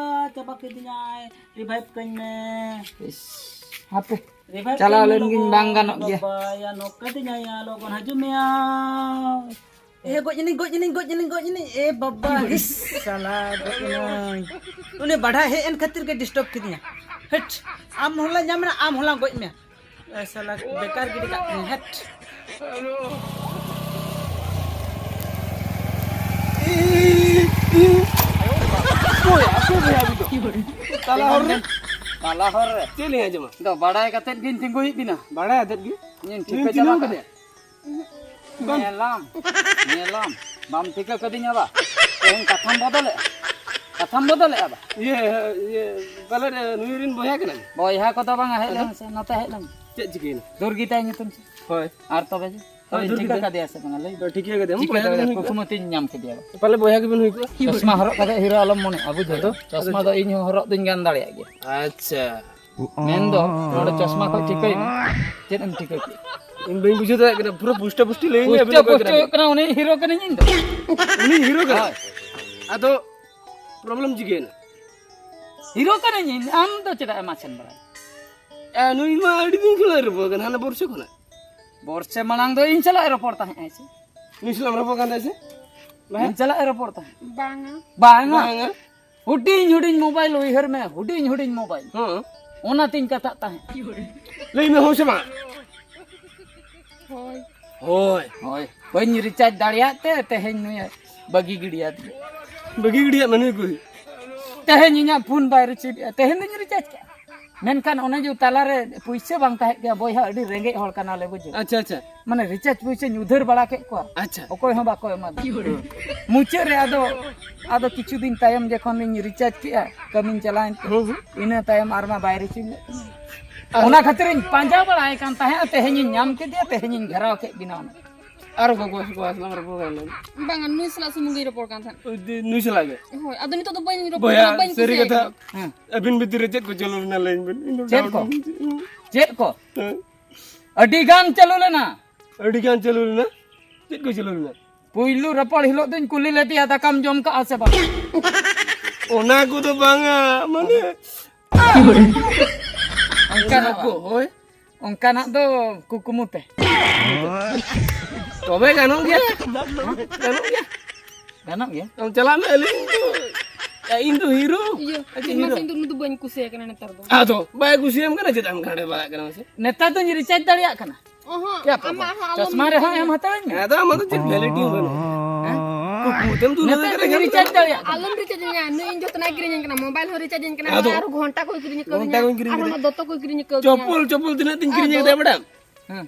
ᱪᱟᱵᱟ ᱠᱤᱫᱤᱧᱟᱭ, revive ᱠᱟᱹᱧ ᱢᱮ᱾ ᱤᱥ, ᱦᱟᱯᱮ, revive ᱪᱟᱞᱟᱣ ᱠᱟᱹᱧ ᱢᱮ ᱞᱮᱱ ᱜᱤᱧ, ᱞᱚᱜᱚᱱ, ᱵᱟᱝ ᱜᱟᱱᱚᱜ ᱜᱮᱭᱟ᱾ ᱵᱟᱵᱟ, ᱭᱟ, ᱱᱚᱠᱟ ᱫᱤᱧᱟᱭ, ᱭᱟ, ᱞᱚᱜᱚᱱ ᱦᱤᱡᱩᱜ ᱢᱮ ᱭᱟ᱾ ᱮ, ᱜᱚᱡ ᱮᱱᱟᱹᱧ, ᱜᱚᱡ ᱮᱱᱟᱹᱧ, ᱜᱚᱡ ᱮᱱᱟᱹᱧ, ᱜᱚᱡ ᱮᱱᱟᱹᱧ᱾ ᱮ ᱵᱟᱵᱟ, ᱦᱤᱥ, ᱥᱟᱞᱟ, ᱜᱚᱡ ᱮᱱᱟᱹᱧ᱾ ᱩᱱᱤ ᱵᱟᱰᱷᱟ ᱦᱮᱡ ᱮᱱ ᱠᱷᱟᱹᱛᱤᱨ ᱜᱮ disturb ᱠᱤᱫᱤᱧᱟ᱾ ᱦᱮᱴ, ᱟᱢ ᱦᱚᱸᱞᱟ ᱧᱟᱢ ᱮᱱᱟ, ᱟᱢ ᱦᱚᱸᱞᱟ ᱜᱚᱡ ᱢᱮ᱾ ᱮ, ᱥᱟᱞᱟ, ᱵᱮᱠᱟᱨ ᱜᱤᱰᱤ ᱠᱟᱜ ᱠᱟᱹᱱᱟᱹᱧ, ᱦᱮᱴ᱾ ᱚᱠᱚᱭ, ᱚᱠᱚᱭ ᱵᱚᱭᱦᱟ ᱩᱱᱤ ᱫᱚ? ᱛᱟᱞᱟ ᱦᱚᱨ ᱨᱮ? ᱛᱟᱞᱟ ᱦᱚᱨ ᱨᱮ? ᱪᱮᱫ ᱞᱤᱧ ᱟᱸᱡᱚᱢᱟ? ᱫᱚ ᱵᱟᱲᱟᱭ ᱠᱟᱛᱮᱫ ᱜᱤᱧ ᱛᱤᱸᱜᱩᱭᱮᱫ ᱵᱤᱱᱟ᱾ ᱵᱟᱲᱟᱭ ᱟᱛᱮᱫ ᱜᱮ? ᱤᱧ ᱴᱷᱤᱠᱟᱹ ᱱᱩᱭᱮᱢ ᱪᱟᱵᱟ ᱪᱤᱱᱦᱟᱹᱣ ᱠᱟᱜ ᱠᱟᱫᱮᱭᱟ? ᱵᱟᱝ᱾ ᱧᱮᱞᱟᱢ, ᱧᱮᱞᱟᱢ, ᱵᱟᱢ ᱴᱷᱤᱠᱟᱹ ᱠᱟᱹᱫᱤᱧᱟ ᱵᱟ? ᱛᱮᱦᱮᱧ ᱠᱟᱛᱷᱟᱢ ᱵᱚᱫᱚᱞᱮᱜᱼᱟ, ᱠᱟᱛᱷᱟᱢ ᱵᱚᱫᱚᱞᱮᱜᱼᱟ ᱵᱟ? ᱤᱭᱟᱹ, ᱤᱭᱟᱹ, ᱯᱟᱞᱮᱫ ᱱᱩᱭ ᱨᱮᱱ ᱵᱚᱭᱦᱟ ᱠᱟᱱᱟᱭ? ᱵᱚᱭᱦᱟ ᱠᱚᱫᱚ ᱵᱟᱝᱟ, ᱦᱮᱡ ᱟᱫᱚ? ᱞᱮᱱ ᱢᱮᱥᱮ, ᱱᱚᱛᱮ ᱦᱮᱡ ᱞᱮᱱ ᱢᱮ᱾ ᱪᱮᱫ ᱪᱤᱠᱟᱹᱭᱮᱱᱟ? ᱫᱩᱨᱜᱤ ᱛᱟᱭ ᱧᱩᱛᱩᱢ ᱪᱮᱫ? ᱦᱳᱭ᱾ ᱟᱨ ᱛᱚᱵᱮ ᱡᱮ? ᱦᱳᱭ, ᱛᱚᱵᱮᱧ ᱫᱩᱨᱜᱤ ᱴᱷᱤᱠᱟᱹ ᱛᱟᱭ᱾ ᱠᱟᱫᱮᱭᱟ ᱥᱮ ᱵᱟᱝᱟ? ᱞᱟᱹᱭ ᱢᱮ᱾ ᱦᱳᱭ, ᱴᱷᱤᱠᱟᱹ ᱠᱟᱫᱮᱭᱟᱢ᱾ ᱴᱷᱤᱠᱟᱹ ᱵᱚᱭᱦᱟ ᱠᱟᱫᱮᱭᱟ᱾ ᱜᱮᱵᱮᱱ ᱦᱩᱭ ᱠᱚᱜᱼᱟ᱾ ᱠᱩᱠᱢᱩ ᱛᱤᱧ ᱧᱟᱢ ᱠᱮᱫᱮᱭᱟ᱾ ᱯᱟᱞᱮ ᱵᱚᱭᱦᱟ ᱜᱮᱵᱮᱱ ᱦᱩᱭ ᱠᱚᱜᱼᱟ᱾ ᱪᱚᱥᱢᱟ ᱦᱚᱨᱚᱜ ᱠᱟᱛᱮ ᱦᱤᱨᱳ ᱟᱞᱚᱢ ᱢᱚᱱᱮᱜᱼᱟ, ᱵᱩᱡᱷᱟᱹᱣ? ᱟᱫᱚ? ᱪᱚᱥᱢᱟ ᱫᱚ ᱤᱧ ᱦᱚᱸ ᱦᱚᱨᱚᱜ ᱫᱚᱧ ᱜᱟᱱ ᱫᱟᱲᱮᱭᱟᱜ ᱜᱮᱭᱟ᱾ ᱟᱪᱪᱷᱟ᱾ ᱢᱮᱱᱫᱚ ᱱᱚᱰᱮ ᱪᱚᱥᱢᱟ ᱠᱷᱚᱡ ᱴᱷᱤᱠᱟᱹᱭ ᱢᱮ᱾ ᱪᱮᱫ ᱮᱢ ᱴᱷᱤᱠᱟᱹ ᱠᱮᱫ? ᱤᱧ ᱵᱟᱹᱧ ᱵᱩᱡᱷᱟᱹᱣ ᱫᱟᱲᱮᱭᱟᱜ ᱠᱟᱱᱟ, ᱯᱩᱨᱟᱹ ᱯᱩᱥᱴᱟᱹ ᱯᱩᱥᱴᱤ ᱞᱟᱹᱭ ᱢᱮ, ᱯᱩᱥᱴᱟᱹ ᱟᱹᱵᱤᱱ ᱚᱠᱚᱭ ᱯᱩᱥᱴᱟᱹ ᱠᱟᱱᱟ ᱦᱩᱭᱩᱜ ᱵᱤᱱ? ᱠᱟᱱᱟ ᱩᱱᱤ ᱦᱤᱨᱳ ᱠᱟᱹᱱᱟᱹᱧ ᱤᱧ ᱫᱚ᱾ ᱩᱱᱤ ᱦᱤᱨᱳ ᱠᱟᱱᱟ? ᱦᱳᱭ᱾ ᱟᱫᱚ ᱯᱨᱚᱵᱞᱮᱢ ᱪᱤᱠᱟᱹᱭᱮᱱᱟ? ᱦᱤᱨᱳ ᱠᱟᱹᱱᱟᱹᱧ ᱤᱧ, ᱟᱢ ᱫᱚ ᱪᱮᱫᱟᱜ ᱮᱢ ᱟᱥᱮᱱ ᱵᱟᱲᱟᱭᱟ? ᱮ, ᱱᱩᱭ ᱢᱟ ᱟᱹᱰᱤ ᱫᱤᱱ ᱠᱷᱚᱱᱟᱜ ᱨᱚᱯᱚᱲ ᱠᱟᱱᱟ, ᱦᱟᱱᱟ ᱵᱚᱨᱥᱮ ᱠᱷᱚᱱᱟᱜ᱾ ᱵᱚᱨᱥᱮ ᱢᱟᱲᱟᱝ ᱫᱚ ᱤᱧ ᱥᱟᱞᱟᱜ ᱮ ᱨᱚᱯᱚᱲ ᱛᱟᱦᱮᱸᱜ ᱟᱭ ᱥᱮ? ᱱᱩᱭ ᱥᱟᱞᱟᱜ ᱮᱢ ᱨᱚᱯᱚᱲ ᱠᱟᱱ ᱛᱟᱦᱮᱸ ᱥᱮ? ᱤᱧ ᱥᱟᱞᱟᱜ ᱮ ᱨᱚᱯᱚᱲ ᱛᱟᱦᱮᱸᱜ᱾ ᱵᱟᱝᱟ᱾ ᱵᱟᱝᱟ᱾ ᱵᱟᱝᱟ᱾ ᱦᱩᱰᱤᱧ ᱦᱩᱰᱤᱧ ᱢᱳᱵᱟᱭᱤᱞ, ᱩᱭᱦᱟᱹᱨ ᱢᱮ, ᱦᱩᱰᱤᱧ ᱦᱩᱰᱤᱧ ᱢᱳᱵᱟᱭᱤᱞ᱾ ᱦᱮᱸ᱾ ᱚᱱᱟᱛᱤᱧ ᱠᱟᱛᱷᱟᱜ ᱛᱟᱦᱮᱸᱫ᱾ ᱞᱟᱹᱭ ᱢᱮ, ᱦᱳᱭ ᱥᱮ ᱵᱟᱝ? ᱦᱳᱭ᱾ ᱦᱳᱭ᱾ ᱦᱳᱭ᱾ ᱵᱟᱹᱧ ᱨᱤᱪᱟᱨᱡᱽ ᱫᱟᱲᱮᱭᱟᱜ ᱛᱮ ᱛᱮᱦᱮᱧ ᱱᱩᱭ ᱵᱟᱹᱜᱤ ᱜᱤᱰᱤᱭᱟᱫ ᱜᱮ᱾ ᱵᱟᱹᱜᱤ ᱜᱤᱰᱤᱭᱟᱫ ᱢᱮ ᱱᱩᱭ ᱠᱚ? ᱛᱮᱦᱮᱧ ᱤᱧᱟᱹᱜ ᱯᱷᱳᱱ ᱵᱟᱭ ᱨᱤᱥᱤᱵᱷ ᱮᱫᱼᱟ᱾ ᱛᱮᱦᱮᱧ ᱫᱚᱧ ᱨᱤᱪᱟᱨᱡᱽ ᱠᱮᱫᱼᱟ᱾ ᱢᱮᱱᱠᱷᱟᱱ ᱚᱱᱮ ᱡᱮ ᱛᱟᱞᱟᱨᱮ ᱯᱩᱭᱥᱟᱹ ᱵᱟᱝ ᱛᱟᱦᱮᱸ ᱠᱟᱱᱟ, ᱵᱚᱭᱦᱟ, ᱟᱹᱰᱤ ᱨᱮᱸᱜᱮᱡ ᱦᱚᱲ ᱠᱟᱱᱟᱞᱮ, ᱵᱩᱡᱷᱟᱹᱣ᱾ ᱟᱪᱪᱷᱟ, ᱟᱪᱪᱷᱟ᱾ ᱢᱟᱱᱮ ᱨᱤᱪᱟᱨᱡᱽ ᱯᱩᱭᱥᱟᱹᱧ ᱩᱫᱷᱟᱹᱨ ᱵᱟᱲᱟ ᱠᱮᱫ ᱠᱚᱣᱟ᱾ ᱟᱪᱪᱷᱟ᱾ ᱚᱠᱚᱭ ᱦᱚᱸ ᱵᱟᱠᱚ ᱮᱢᱟ ᱫᱤᱧᱟ᱾ ᱢᱩᱪᱟᱹᱫ ᱨᱮ ᱟᱫᱚ, ᱟᱫᱚ ᱠᱤᱪᱷᱩ ᱫᱤᱱ ᱛᱟᱭᱚᱢ ᱡᱚᱠᱷᱚᱱ ᱤᱧ ᱨᱤᱪᱟᱨᱡᱽ ᱠᱮᱜᱼᱟ, ᱠᱟᱹᱢᱤᱧ ᱪᱟᱞᱟᱣᱮᱱ ᱛᱮ, ᱦᱩᱸ, ᱦᱩᱸ᱾ ᱤᱱᱟᱹ ᱛᱟᱭᱚᱢ ᱟᱨ ᱢᱟ ᱵᱟᱭ ᱨᱤᱥᱤᱵᱷ ᱞᱮᱫ ᱛᱤᱧᱟ᱾ ᱟᱨ ᱚᱱᱟ ᱠᱷᱟᱹᱛᱤᱨᱤᱧ ᱯᱟᱸᱡᱟ ᱵᱟᱲᱟᱭ ᱠᱟᱱ ᱛᱟᱦᱮᱸᱫ, ᱛᱮᱦᱮᱧᱤᱧ ᱧᱟᱢ ᱠᱮᱫᱮᱭᱟ, ᱛᱮᱦᱮᱧᱤᱧ ᱜᱷᱮᱨᱟᱣ ᱠᱮᱫ ᱵᱤᱱᱟ ᱚᱱᱟ᱾ ᱟᱨ ᱚᱠᱚᱭ ᱠᱚ, ᱚᱠᱚᱭ ᱠᱚ ᱥᱟᱞᱟᱜ ᱮᱢ ᱨᱚᱯᱚᱲ ᱠᱟᱱᱟ? ᱵᱟᱝᱟ, ᱱᱩᱭ ᱥᱟᱞᱟᱜ ᱥᱩᱢᱩᱝ ᱜᱤᱧ ᱨᱚᱯᱚᱲ ᱠᱟᱱ ᱛᱟᱦᱮᱸᱫ᱾ ᱳᱭ ᱡᱮ ᱱᱩᱭ ᱥᱟᱞᱟᱜ ᱜᱮ? ᱦᱳᱭ, ᱟᱫᱚ ᱱᱤᱛᱚᱜ ᱫᱚ ᱵᱟᱹᱧ ᱨᱚᱯᱚᱲ ᱵᱚᱭᱦᱟ, ᱠᱟᱱᱟ, ᱵᱟᱹᱧ ᱥᱟᱹᱨᱤ ᱠᱩᱥᱤᱭᱟᱭ ᱠᱟᱛᱷᱟ, ᱠᱟᱱᱟ᱾ ᱦᱮᱸ᱾ ᱟᱹᱵᱤᱱ ᱵᱷᱤᱛᱤᱨ ᱨᱮ ᱪᱮᱫ ᱠᱚ ᱪᱟᱹᱞᱩ ᱞᱮᱱᱟ ᱞᱟᱹᱭ ᱵᱤᱱ? ᱤᱧ ᱫᱚ ᱪᱮᱫ ᱠᱚ? ᱪᱮᱫ ᱠᱚ? ᱦᱮᱸ᱾ ᱟᱹᱰᱤ ᱜᱟᱱ ᱪᱟᱹᱞᱩ ᱞᱮᱱᱟ᱾ ᱟᱹᱰᱤ ᱜᱟᱱ ᱪᱟᱹᱞᱩ ᱞᱮᱱᱟ? ᱪᱮᱫ ᱠᱚ ᱪᱟᱹᱞᱩ ᱞᱮᱱᱟ? ᱯᱩᱭᱞᱩ ᱨᱚᱯᱚᱲ ᱦᱤᱞᱳᱜ ᱫᱚᱧ ᱠᱩᱞᱤ ᱞᱮᱫᱮᱭᱟ, "ᱫᱟᱠᱟᱢ ᱡᱚᱢ ᱠᱟᱜᱼᱟ ᱥᱮ ᱵᱟᱝ?" ᱚᱱᱟ ᱠᱚᱫᱚ ᱵᱟᱝᱟ, ᱢᱟᱱᱮ ᱚᱱᱠᱟᱱᱟᱜ ᱠᱚ, ᱵᱟᱝ᱾ ᱦᱳᱭ᱾ ᱚᱱᱠᱟᱱᱟᱜ ᱫᱚ ᱠᱩᱠᱢᱩ ᱛᱮ᱾ ᱛᱚᱵᱮ ᱜᱟᱱᱚᱜ ᱜᱮᱭᱟ᱾ ᱜᱟᱱᱚᱜ ᱜᱮᱭᱟ᱾ ᱜᱟᱱᱚᱜ ᱜᱮᱭᱟ᱾ ᱟᱢ ᱪᱟᱞᱟᱜ ᱢᱮ, ᱟᱹᱞᱤᱧ ᱫᱚ, ᱤᱧ ᱫᱚ ᱦᱤᱨᱳ᱾ ᱤᱭᱟᱹ, ᱟᱪᱪᱷᱟ, ᱪᱮᱫ ᱦᱤᱨᱳ᱾ ᱢᱟᱥᱮ ᱤᱧ ᱫᱚ ᱩᱱᱤ ᱫᱚ ᱵᱟᱹᱧ ᱠᱩᱥᱤᱭᱟᱭ ᱠᱟᱱᱟ ᱱᱮᱛᱟᱨ ᱫᱚ᱾ ᱟᱫᱚ ᱵᱟᱭ ᱠᱩᱥᱤᱭᱟᱢ ᱠᱟᱱᱟ, ᱪᱮᱫᱟᱜ ᱮᱢ ᱜᱷᱟᱲᱮ ᱵᱟᱲᱟᱜ ᱠᱟᱱᱟ ᱢᱟᱥᱮ? ᱱᱮᱛᱟᱨ ᱫᱚᱧ ᱨᱤᱪᱟᱨᱡᱽ ᱫᱟᱲᱮᱭᱟᱜ ᱠᱟᱱᱟ᱾ ᱚᱦᱚᱸ, ᱪᱮᱫ ᱟᱢᱟᱜ ᱦᱚᱸ ᱟᱞᱚᱢ ᱪᱚᱥᱢᱟ ᱨᱮᱦᱚᱸ ᱨᱤᱪᱟᱨᱡᱽ ᱮᱢ ᱦᱟᱛᱟᱣᱟᱹᱧ ᱢᱮ᱾ ᱟᱫᱚ ᱟᱢᱟᱜ ᱫᱚ ᱪᱮᱫ ᱵᱷᱮᱞᱤᱰᱤᱴᱤ ᱦᱚᱸ ᱵᱟᱹᱱᱩᱜᱼᱟ? ᱦᱮᱸ? ᱠᱩᱠᱢᱩ ᱛᱮᱢ ᱛᱩᱞᱟᱹᱣ ᱱᱮᱛᱟᱨ ᱠᱟᱫᱟ ᱫᱚᱧ ᱠᱷᱟᱱ ᱫᱚ᱾ ᱨᱤᱪᱟᱨᱡᱽ ᱫᱟᱲᱮᱭᱟᱜ ᱠᱟᱱᱟ᱾ ᱟᱞᱚᱢ ᱨᱤᱪᱟᱨᱡᱽ ᱤᱧᱟ, ᱱᱩᱭ ᱤᱧ ᱡᱚᱛᱚᱱᱟᱜ ᱠᱤᱨᱤᱧ ᱟᱹᱧ ᱠᱟᱱᱟ, ᱢᱳᱵᱟᱭᱤᱞ ᱦᱚᱸ ᱨᱤᱪᱟᱨᱡᱽ ᱟᱹᱧ ᱠᱟᱱᱟ, ᱟᱫᱚ? ᱟᱨ ᱜᱷᱚᱱᱴᱟ ᱠᱚᱭ ᱠᱤᱨᱤᱧ ᱟᱠᱟᱣᱫᱤᱧᱟ, ᱜᱷᱚᱱᱴᱟ ᱠᱚᱧ ᱠᱤᱨᱤᱧ ᱟᱨ ᱠᱟᱫᱟ᱾ ᱚᱱᱟ ᱫᱚᱛᱚ ᱠᱚᱭ ᱠᱤᱨᱤᱧ ᱟᱠᱟᱣᱫᱤᱧᱟ᱾ ᱪᱚᱯᱚᱞ, ᱪᱚᱯᱚᱞ ᱛᱤᱱᱟᱹᱜ ᱛᱤᱧ ᱠᱤᱨᱤᱧ ᱟᱫᱚ? ᱟᱠᱟᱫᱟ ᱵᱟᱰᱟᱭᱟᱢ? ᱦᱮᱸ᱾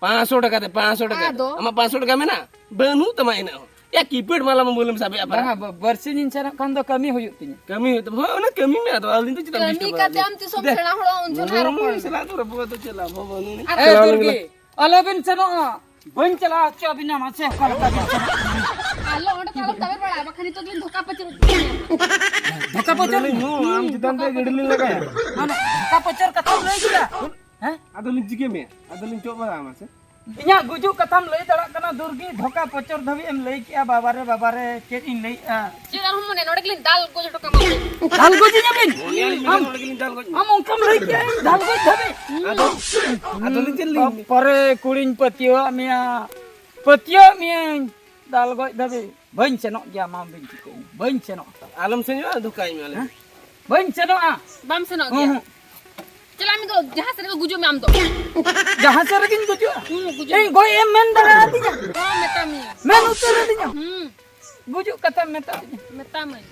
ᱯᱟᱸᱪᱥᱚ ᱴᱟᱠᱟ ᱛᱮ, ᱯᱟᱸᱪᱥᱚ ᱴᱟᱠᱟ᱾ ᱟᱫᱚ? ᱟᱢᱟᱜ ᱯᱟᱸᱪᱥᱚ ᱴᱟᱠᱟ ᱢᱮᱱᱟᱜᱼᱟ? ᱵᱟᱹᱱᱩᱜ ᱛᱟᱢᱟ ᱤᱱᱟᱹᱜ ᱦᱚᱸ᱾ ᱭᱟ ᱠᱤᱯᱮᱰ ᱢᱟᱞᱟ ᱢᱟ ᱵᱚᱞᱮᱢ ᱥᱟᱵᱮ ᱟᱯᱟ᱾ ᱵᱟᱝᱟ, ᱵᱟᱹᱨᱥᱤᱧ ᱤᱧ ᱥᱮᱱᱚᱜ ᱠᱷᱟᱱ ᱫᱚ ᱠᱟᱹᱢᱤ ᱦᱩᱭᱩᱜ ᱛᱤᱧᱟ᱾ ᱠᱟᱹᱢᱤ ᱦᱩᱭᱩᱜ ᱛᱟᱢᱟ᱾ ᱦᱳᱭ, ᱚᱱᱟ ᱠᱟᱹᱢᱤ ᱢᱮ, ᱟᱫᱚ ᱟᱹᱞᱤᱧ ᱫᱚ ᱪᱮᱫᱟᱜ ᱠᱟᱹᱢᱤ ᱠᱟᱛᱮ ᱟᱢ ᱛᱤᱥᱚᱢ ᱥᱮᱬᱟ ᱦᱚᱲᱚᱜᱼᱟ, ᱩᱱ ᱡᱚᱠᱷᱚᱱ ᱟᱨᱚ ᱯᱚᱲ ᱢᱮ᱾ ᱥᱮᱬᱟ ᱫᱚ ᱨᱟᱹᱯᱩᱫ ᱟᱫᱚ ᱪᱮᱫ ᱞᱟᱵᱷ ᱦᱚᱸ ᱵᱟᱹᱱᱩᱜ᱾ ᱟᱨ ᱟᱞᱚᱵᱤᱱ ᱥᱮᱱᱚᱜᱼᱟ᱾ ᱵᱟᱹᱧ ᱪᱟᱞᱟᱣ ᱦᱚᱪᱚ ᱟᱹᱵᱤᱱᱟ, ᱢᱟᱥᱮ ᱚᱠᱟ ᱞᱮᱠᱟ ᱵᱤᱱ ᱥᱮᱱᱚᱜ ᱠᱟᱱᱟ? ᱟᱞᱚ ᱚᱸᱰᱮ ᱫᱚ ᱟᱞᱚᱢ ᱛᱟᱵᱮᱨ ᱵᱟᱲᱟᱜᱼᱟ, ᱵᱟᱠᱷᱟᱱ ᱱᱤᱛᱚᱜ ᱫᱚᱞᱤᱧ ᱫᱷᱚᱠᱟ ᱯᱟᱹᱪᱩᱨ᱾ ᱫᱷᱚᱠᱟ ᱯᱟᱹᱪᱩᱨ? ᱦᱩᱸ, ᱟᱢ ᱪᱮᱛᱟᱱ ᱨᱮ ᱜᱟᱹᱰᱤ ᱞᱤᱧ ᱞᱟᱜᱟᱭᱟ᱾ ᱢᱟᱱᱮ ᱫᱷᱚᱠᱟ ᱯᱟᱹᱪᱩᱨ ᱠᱟᱛᱷᱟᱢ ᱞᱟᱹᱭ ᱠᱮᱫᱟ? ᱦᱮᱸ? ᱟᱫᱚ ᱞᱤᱧ ᱪᱤᱠᱟᱹ ᱢᱮᱭᱟ? ᱟᱫᱚ ᱞᱤᱧ ᱪᱚᱜ ᱵᱟᱲᱟᱜᱼᱟ, ᱢᱟᱥᱮ᱾ ᱤᱧᱟᱹᱜ ᱜᱩᱡᱩᱜ ᱠᱟᱛᱷᱟᱢ ᱞᱟᱹᱭ ᱫᱟᱲᱮᱭᱟᱜ ᱠᱟᱱᱟ, ᱫᱩᱨᱜᱤ? ᱫᱷᱚᱠᱟ ᱯᱟᱹᱪᱩᱨ ᱫᱷᱟᱹᱵᱤᱡ ᱮᱢ ᱞᱟᱹᱭ ᱠᱮᱜᱼᱟ, ᱵᱟᱵᱟᱨᱮ, ᱵᱟᱵᱟᱨᱮ, ᱪᱮᱫ ᱤᱧ ᱞᱟᱹᱭᱮᱜᱼᱟ? ᱪᱮᱫ ᱟᱨᱦᱚᱸ ᱢᱚᱱᱮ, ᱱᱚᱰᱮ ᱜᱮᱞᱤᱧ ᱫᱟᱞ ᱜᱚᱡ ᱦᱚᱴᱚ ᱠᱟᱢᱟ᱾ ᱫᱟᱞ ᱜᱚᱡᱤᱧᱟ ᱵᱤᱱ? ᱢᱚᱱᱮᱭᱟ ᱞᱤᱧ ᱟᱢ, ᱱᱚᱰᱮ ᱜᱮᱞᱤᱧ ᱫᱟᱞ ᱜᱚᱡ ᱢᱮᱭᱟ᱾ ᱟᱢ ᱚᱱᱠᱟᱢ ᱞᱟᱹᱭ ᱠᱮᱜᱼᱟ, ᱤᱧ ᱫᱟᱞ ᱜᱚᱡ ᱫᱷᱟᱹᱵᱤᱡ? ᱟᱫᱚ, ᱟᱫᱚ ᱞᱤᱧ ᱪᱮᱫ ᱞᱤᱧ ᱯᱚᱨᱮ ᱠᱩᱲᱤᱧ ᱯᱟᱹᱛᱭᱟᱹᱣᱟᱜ ᱢᱮᱭᱟ, ᱯᱟᱹᱛᱭᱟᱹᱣᱟᱜ ᱢᱮᱭᱟᱹᱧ, ᱫᱟᱞ ᱜᱚᱡ ᱫᱷᱟᱹᱵᱤᱡ ᱵᱟᱹᱧ ᱥᱮᱱᱚᱜ ᱜᱮᱭᱟ, ᱢᱟ ᱵᱤᱱ ᱴᱷᱤᱠᱟᱹᱧ, ᱵᱟᱹᱧ ᱥᱮᱱᱚᱜᱼᱟ᱾ ᱟᱞᱚᱢ ᱥᱮᱱᱚᱜᱼᱟ, ᱫᱷᱚᱠᱟᱭ ᱢᱮ ᱟᱞᱮ᱾ ᱦᱮᱸ? ᱵᱟᱹᱧ ᱥᱮᱱᱚᱜᱼᱟ᱾ ᱵᱟᱢ ᱥᱮᱱᱚᱜ ᱦᱩᱸ, ᱜᱮᱭᱟ? ᱦᱩᱸ᱾ ᱪᱟᱞᱟᱜ ᱢᱮ, ᱫᱚ ᱡᱟᱦᱟᱸ ᱥᱮᱫ ᱨᱮᱜᱮ ᱜᱩᱡᱩᱜ ᱢᱮ ᱟᱢ ᱫᱚ᱾ ᱡᱟᱦᱟᱸ ᱥᱮᱫ ᱨᱮᱜᱤᱧ ᱜᱩᱡᱩᱜᱼᱟ? ᱦᱩᱸ, ᱜᱩᱡᱩᱜ ᱤᱧ ᱢᱮ᱾ ᱜᱚᱡ ᱮᱢ ᱢᱮᱱ ᱫᱟᱲᱮᱭᱟᱫᱤᱧᱟ? ᱦᱚᱸ, ᱢᱮᱛᱟᱢ ᱢᱮᱭᱟ᱾ ᱢᱮᱱ ᱩᱛᱟᱹᱨ ᱟᱹᱫᱤᱧᱟ? ᱦᱩᱸ᱾ ᱜᱩᱡᱩᱜ ᱠᱟᱛᱷᱟᱢ ᱢᱮᱛᱟᱫᱤᱧᱟ? ᱢᱮᱛᱟᱢᱟᱹᱧ᱾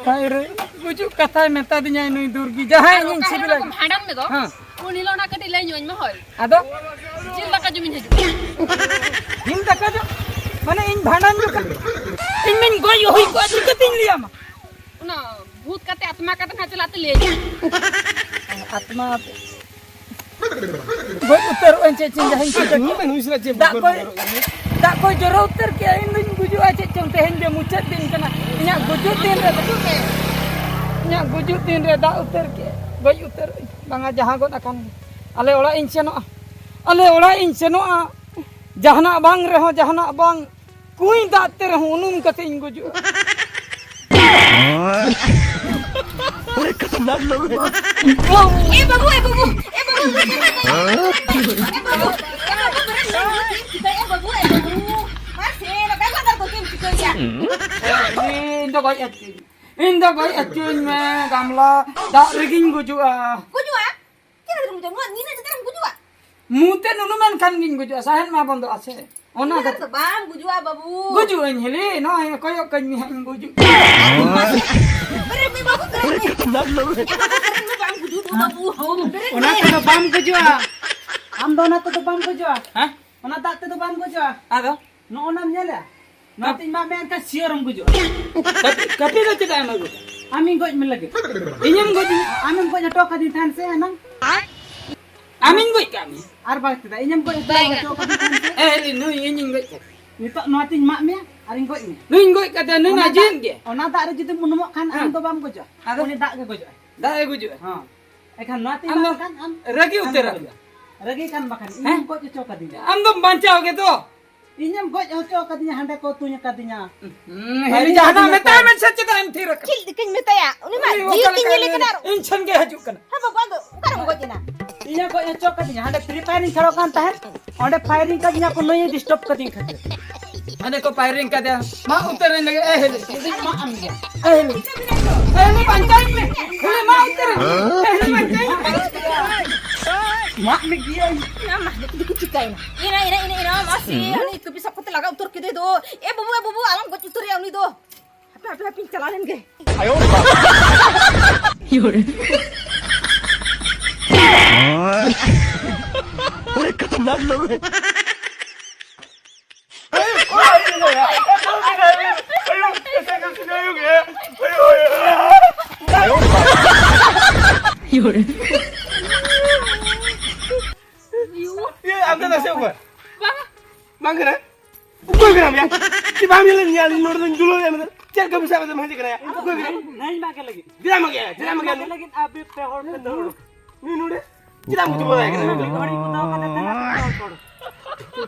ᱦᱟᱭ ᱨᱮ, ᱜᱩᱡᱩᱜ ᱠᱟᱛᱷᱟᱭ ᱢᱮᱛᱟᱫᱤᱧᱟ ᱱᱩᱭ ᱫᱩᱨᱜᱤ, ᱡᱟᱦᱟᱸᱭ ᱟᱨ ᱤᱧᱤᱧ ᱚᱠᱟ ᱦᱤᱞᱳᱜ ᱥᱤᱵᱤᱞᱟᱭ᱾ ᱠᱚ ᱵᱷᱟᱸᱰᱟᱱ ᱢᱮ ᱫᱚ, ᱦᱮᱸ᱾ ᱩᱱ ᱦᱤᱞᱳᱜ ᱚᱱᱟ ᱠᱟᱹᱴᱤᱡ ᱞᱟᱹᱭ ᱧᱚᱜ ᱟᱹᱧ ᱢᱮ, ᱦᱳᱭ᱾ ᱟᱫᱚ? ᱡᱤᱞ ᱫᱟᱠᱟ ᱡᱚᱢᱤᱧ ᱦᱤᱡᱩᱜᱼᱟ᱾ ᱡᱤᱞ ᱫᱟᱠᱟ ᱡᱚᱢ? ᱢᱟᱱᱮ ᱤᱧ ᱵᱷᱟᱸᱰᱟᱱ ᱡᱚᱠᱷᱚᱱ ᱤᱧ ᱢᱟᱧ ᱜᱚᱡ ᱦᱩᱭ ᱠᱚᱜᱼᱟ, ᱪᱤᱠᱟᱹᱛᱤᱧ ᱞᱟᱹᱭᱟᱢᱟ? ᱚᱱᱟ ᱵᱷᱩᱛ ᱠᱟᱛᱮ ᱟᱛᱢᱟ ᱠᱟᱛᱮ ᱱᱟᱜ ᱪᱟᱞᱟᱜ ᱛᱮ ᱞᱟᱹᱭ ᱟᱹᱧ᱾ ᱟᱛᱢᱟ ᱟᱛᱮ᱾ ᱜᱚᱡ ᱩᱛᱟᱹᱨᱚᱜ ᱟᱹᱧ ᱪᱮᱫ ᱪᱚᱝ ᱡᱟᱦᱟᱸᱧ ᱪᱤᱠᱟᱹ ᱠᱮᱫ᱾ ᱱᱩᱭ ᱥᱟᱞᱟᱜ ᱪᱮᱫ ᱫᱟᱜ ᱵᱚᱠᱚᱞ ᱠᱚᱭ, ᱵᱚᱠᱚᱞᱚᱜ ᱠᱟᱱᱟ? ᱫᱟᱜ ᱠᱚᱭ ᱡᱚᱨᱚ ᱩᱛᱟᱹᱨ ᱠᱮᱜᱼᱟ, ᱤᱧ ᱫᱩᱧ ᱜᱩᱡᱩᱜᱼᱟ ᱪᱮᱫ ᱪᱚᱝ, ᱛᱮᱦᱮᱧ ᱜᱮ ᱢᱩᱪᱟᱹᱫ ᱫᱤᱱ ᱠᱟᱱᱟ᱾ ᱤᱧᱟᱹᱜ ᱜᱩᱡᱩᱜ ᱫᱤᱱ ᱨᱮ, ᱤᱧᱟᱹᱜ ᱜᱩᱡᱩᱜ ᱫᱤᱱ ᱨᱮ ᱫᱟᱜ ᱩᱛᱟᱹᱨ ᱠᱮᱜᱼᱟ, ᱜᱚᱡ ᱩᱛᱟᱹᱨᱚᱜ ᱟᱹᱧ᱾ ᱵᱟᱝᱟ, ᱡᱟᱦᱟᱸ ᱜᱚᱫ ᱟᱠᱟᱱ ᱜᱮ᱾ ᱟᱞᱮ ᱚᱲᱟᱜ ᱤᱧ ᱥᱮᱱᱚᱜᱼᱟ, ᱟᱞᱮ ᱚᱲᱟᱜ ᱤᱧ ᱥᱮᱱᱚᱜᱼᱟ᱾ ᱡᱟᱦᱟᱱᱟᱜ ᱵᱟᱝ ᱨᱮᱦᱚᱸ, ᱡᱟᱦᱟᱱᱟᱜ ᱵᱟᱝ, ᱠᱩᱸᱭ ᱫᱟᱜ ᱛᱮ ᱨᱮᱦᱚᱸ ᱩᱱᱩᱢ ᱠᱟᱛᱮ ᱤᱧ ᱜᱩᱡᱩᱜᱼᱟ᱾ ᱮ ᱵᱟᱹᱵᱩ, ᱮ ᱵᱟᱹᱵᱩ, ᱮ ᱵᱟᱹᱵᱩ, ᱮ ᱵᱟᱹᱵᱩ, ᱮ ᱵᱟᱹᱵᱩ, ᱮ ᱵᱟᱹᱵᱩ, ᱮ ᱵᱟᱹᱵᱩ, ᱮ ᱵᱟᱹᱵᱩ, ᱢᱟᱥᱮ, ᱱᱚᱝᱠᱟ ᱫᱚ ᱪᱮᱫ ᱮᱢ ᱪᱤᱠᱟᱹᱭᱟ? ᱤᱧ ᱫᱚ ᱜᱚᱡ ᱦᱚᱪᱚᱧ, ᱤᱧ ᱫᱚ ᱜᱚᱡ ᱦᱚᱪᱚᱧ ᱢᱮ, ᱜᱟᱢᱞᱟ, ᱫᱟᱜ ᱨᱮᱜᱤᱧ ᱜᱩᱡᱩᱜᱼᱟ᱾ ᱜᱩᱡᱩᱜᱼᱟ? ᱪᱮᱫ ᱞᱟᱹᱜᱤᱫ ᱮᱢ ᱜᱩᱡᱩᱜᱼᱟ? ᱱᱚᱣᱟ ᱱᱤᱱᱟᱹᱜ ᱡᱟᱭᱜᱟ ᱨᱮᱢ ᱜᱩᱡᱩᱜᱼᱟ? ᱢᱩ ᱛᱮ ᱱᱩᱱᱩᱢ ᱮᱱ ᱠᱷᱟᱱ ᱜᱤᱧ ᱜᱩᱡᱩᱜᱼᱟ, ᱥᱟᱦᱮᱫ ᱢᱟ ᱵᱚᱱᱫᱚᱜᱼᱟ ᱥᱮ᱾ ᱚᱱᱟ ᱤᱱᱟᱹᱜ ᱠᱷᱟᱹᱛᱤᱨ ᱫᱚ ᱵᱟᱢ ᱜᱩᱡᱩᱜᱼᱟ, ᱵᱟᱹᱵᱩ᱾ ᱜᱩᱡᱩᱜ ᱟᱹᱧ ᱦᱤᱞᱤ, ᱱᱚᱜᱼᱚᱭ ᱠᱚᱭᱚᱜ ᱠᱟᱹᱧ ᱢᱮ ᱦᱟᱸᱜ, ᱤᱧ ᱜᱩᱡᱩᱜ᱾ ᱵᱮᱨᱮᱫ ᱢᱮ, ᱵᱟᱹᱵᱩ, ᱵᱮᱨᱮᱫ ᱢᱮ᱾ ᱮ, ᱵᱟᱹᱵᱩ, ᱵᱮᱨᱮᱫ ᱢᱮ, ᱵᱟᱹᱵᱩ, ᱦᱚ, ᱵᱮᱨᱮᱫ ᱚᱱᱟ ᱢᱮ᱾ ᱛᱮᱫᱚ ᱵᱟᱢ ᱜᱩᱡᱩᱜᱼᱟ᱾ ᱟᱢ ᱫᱚ ᱚᱱᱟ ᱛᱮᱫᱚ ᱵᱟᱢ ᱜᱩᱡᱩᱜᱼᱟ᱾ ᱦᱮᱸ? ᱚᱱᱟ ᱫᱟᱜ ᱛᱮᱫᱚ ᱵᱟᱢ ᱜᱩᱡᱩᱜᱼᱟ᱾ ᱟᱫᱚ? ᱱᱚᱜᱼᱚ ᱱᱟᱢ ᱧᱮᱞᱟ? ᱱᱚᱣᱟ ᱛᱤᱧ ᱢᱟᱜ ᱢᱮᱭᱟ, ᱮᱱᱠᱷᱟᱱ sure ᱮᱢ ᱜᱩᱡᱩᱜᱼᱟ᱾ ᱠᱟᱹᱯᱤ, ᱠᱟᱹᱯᱤ ᱫᱚ ᱪᱮᱫᱟᱜ ᱮᱢ ᱟᱹᱜᱩ ᱠᱟᱜᱼᱟ? ᱟᱢᱤᱧ ᱜᱚᱡ ᱢᱮ ᱞᱟᱹᱜᱤᱫ᱾ ᱤᱧᱮᱢ ᱜᱚᱡ ᱤᱧᱟ? ᱟᱢᱮᱢ ᱜᱚᱡ ᱦᱚᱴᱚ ᱠᱟᱫᱤᱧ ᱛᱟᱦᱮᱱ ᱥᱮ ᱮᱱᱟᱝ? ᱟᱢᱤᱧ ᱜᱚᱡ ᱠᱟᱜ ᱢᱮᱭᱟ? ᱟᱨ ᱵᱟᱝ ᱪᱮᱫᱟᱜ, ᱤᱧᱮᱢ ᱜᱚᱡ ᱦᱚᱴᱚ ᱠᱟᱫᱤᱧ ᱛᱟᱦᱮᱱ ᱥᱮ? ᱮ, ᱱᱩᱭ ᱤᱧᱤᱧ ᱜᱚᱡ ᱠᱟᱫᱮᱭᱟ᱾ ᱱᱤᱛᱚᱜ ᱱᱚᱣᱟ ᱛᱤᱧ ᱢᱟᱜ ᱢᱮᱭᱟ ᱟᱨᱤᱧ ᱜᱚᱡ ᱢᱮᱭᱟ᱾ ᱱᱩᱭᱤᱧ ᱜᱚᱡ ᱠᱟᱫᱮᱭᱟ, ᱱᱩᱭ ᱚᱱᱟ ᱢᱟ ᱫᱟᱜ, ᱡᱤᱣᱮᱫ ᱜᱮ᱾ ᱚᱱᱟ ᱫᱟᱜ ᱨᱮ ᱡᱩᱫᱤᱢ ᱩᱱᱩᱢᱚᱜ ᱠᱷᱟᱱ, ᱟᱢ ᱫᱚ ᱵᱟᱢ ᱜᱚᱡᱚᱜᱼᱟ᱾ ᱟᱫᱚ? ᱩᱱᱤ ᱫᱟᱜ ᱜᱮ ᱜᱚᱡᱚᱜᱼᱟᱭ᱾ ᱫᱟᱜ ᱮ ᱜᱩᱡᱩᱜᱼᱟ? ᱦᱚᱸ᱾ ᱮᱱᱠᱷᱟᱱ ᱱᱚᱣᱟ ᱛᱤᱧ ᱟᱢ ᱢᱟᱜ ᱫᱚ ᱞᱮᱠᱷᱟᱱ ᱟᱢ ᱨᱟᱹᱜᱤ ᱩᱛᱟᱹᱨ ᱟᱢ ᱟᱠᱟᱱᱟ᱾ ᱨᱟᱹᱜᱤ ᱠᱟᱱ ᱵᱟᱠᱷᱟᱱ ᱦᱮᱸ? ᱤᱧᱮᱢ ᱜᱚᱡ ᱦᱚᱪᱚ ᱠᱟᱫᱤᱧᱟ᱾ ᱟᱢ ᱫᱚᱢ ᱵᱟᱧᱪᱟᱣ ᱜᱮ ᱫᱚ᱾ ᱤᱧᱮᱢ ᱜᱚᱡ ᱦᱚᱪᱚ ᱠᱟᱫᱤᱧᱟ, ᱦᱟᱸᱰᱮ ᱠᱚ ᱛᱩᱧ ᱟᱠᱟᱫᱤᱧᱟ᱾ ᱦᱩᱸ, ᱦᱮᱸ, ᱦᱤᱞᱤ ᱡᱟᱦᱟᱱᱟᱜ ᱢᱮᱛᱟᱭ ᱢᱮ ᱥᱮ, ᱪᱮᱫᱟᱜ ᱮᱢ ᱛᱷᱤᱨ ᱟᱠᱟᱱᱟ? ᱪᱮᱫ ᱞᱮᱠᱟᱧ ᱢᱮᱛᱟᱭᱟ? ᱩᱱᱤ ᱢᱟ ᱩᱱᱤ ᱡᱤᱣᱤ ᱚᱠᱟ ᱛᱤᱧ ᱞᱮᱠᱟ ᱧᱮᱞᱮ ᱠᱟᱱᱟ ᱟᱨ ᱤᱧ ᱴᱷᱮᱱ ᱜᱮ ᱦᱤᱡᱩᱜ ᱠᱟᱱᱟ᱾ ᱦᱮᱸ ᱵᱟᱵᱟ, ᱟᱫᱚ ᱚᱠᱟᱨᱮᱢ ᱜᱚᱡ ᱮᱱᱟ? ᱤᱧᱮ ᱜᱚᱡ ᱦᱚᱪᱚ ᱠᱟᱫᱤᱧᱟ, ᱦᱟᱸᱰᱮ free fire ᱤᱧ ᱠᱷᱮᱞᱳᱜ ᱠᱟᱱ ᱛᱟᱦᱮᱸᱫ, ᱚᱸᱰᱮ firing ᱠᱟᱫᱤᱧᱟ ᱠᱚ, ᱱᱩᱭᱮ disturb ᱠᱟᱫᱤᱧ ᱠᱷᱟᱹᱛᱤᱨ᱾ ᱦᱟᱸᱰᱮ ᱠᱚ firing ᱠᱟᱫᱮᱭᱟ, ᱢᱟ ᱩᱛᱟᱹᱨ ᱤᱧ ᱞᱟᱹᱜᱤᱫ, ᱮ ᱦᱤᱞᱤ᱾ ᱤᱧ ᱢᱟ ᱟᱢ ᱜᱮ᱾ ᱮ ᱦᱤᱞᱤ᱾ ᱮ ᱦᱤᱞᱤ, ᱵᱟᱧᱪᱟᱣᱤᱧ ᱢᱮ᱾ ᱦᱤᱞᱤ, ᱢᱟ ᱩᱛᱟᱹᱨ ᱤᱧ᱾ ᱮ ᱦᱤᱞᱤ, ᱵᱟᱧᱪᱟᱣᱤᱧ ᱢᱮ᱾ ᱢᱟᱜ ᱢᱮ ᱜᱤᱭᱟᱹᱧ᱾ ᱤᱱᱟ ᱢᱟ ᱫᱤᱠᱩ ᱪᱤᱠᱟᱹᱭᱮᱱᱟ? ᱤᱱᱟ, ᱤᱱᱟ, ᱤᱱᱟ, ᱤᱱᱟ, ᱢᱟᱥᱤ, ᱦᱟᱹᱱᱤ ᱠᱟᱹᱯᱤ ᱥᱟᱵ ᱠᱟᱛᱮ ᱞᱟᱜᱟ ᱩᱛᱟᱹᱨ ᱠᱮᱫᱮ ᱫᱚ᱾ ᱮ ᱵᱟᱹᱵᱩ, ᱮ ᱵᱟᱹᱵᱩ, ᱟᱞᱚᱢ ᱜᱚᱡ ᱩᱛᱟᱹᱨᱮᱭᱟ ᱩᱱᱤ ᱫᱚ᱾ ᱦᱟᱯᱮ, ᱦᱟᱯᱮ, ᱦᱟᱯᱮᱧ ᱪᱟᱞᱟᱣ ᱞᱮᱱ ᱜᱮ᱾ ᱤᱭᱟᱹ, ᱟᱢ ᱫᱚ ᱱᱟᱥᱮ ᱚᱠᱚᱭ? ᱵᱟᱝ᱾ ᱵᱟᱝ ᱠᱟᱱᱟ? ᱚᱠᱚᱭ ᱠᱟᱱᱟᱢ ᱭᱟ? ᱪᱮᱫ ᱵᱟᱢ ᱧᱮᱞ ᱞᱤᱧᱟ? ᱟᱹᱞᱤᱧ ᱱᱚᱰᱮ ᱫᱚᱧ ᱫᱩᱞᱟᱹᱣ ᱮᱫᱟ, ᱢᱮᱱᱫᱟ ᱪᱮᱫ ᱠᱟᱹᱢᱤ ᱥᱟᱵ ᱠᱟᱛᱮᱢ ᱦᱮᱡ ᱟᱠᱟᱱᱟ ᱭᱟ? ᱚᱠᱚᱭ ᱠᱟᱱᱟᱢ? ᱱᱟᱹᱧ ᱢᱟᱜᱮ ᱞᱟᱹᱜᱤᱫ᱾ ᱪᱮᱫᱟᱜ ᱢᱟᱜᱮ? ᱪᱮᱫᱟᱜ ᱢᱟᱜᱮ? ᱞᱟᱹᱜᱤᱫ ᱟᱯᱮ ᱯᱮ ᱦᱚᱲ ᱯᱮ ᱫᱩᱲᱩᱵ᱾ ᱱᱩᱭ ᱱᱚᱰᱮ ᱪᱮᱫᱟᱜ ᱮᱢ ᱜᱩᱛᱩ ᱵᱟᱲᱟᱭ ᱠᱟᱱᱟ? ᱢᱤᱫ ᱜᱷᱟᱹᱲᱤᱡ ᱠᱚ ᱫᱚᱦᱚ ᱠᱟᱛᱮ ᱛᱟᱦᱮᱱᱟ ᱯᱮ ᱦᱚᱲ᱾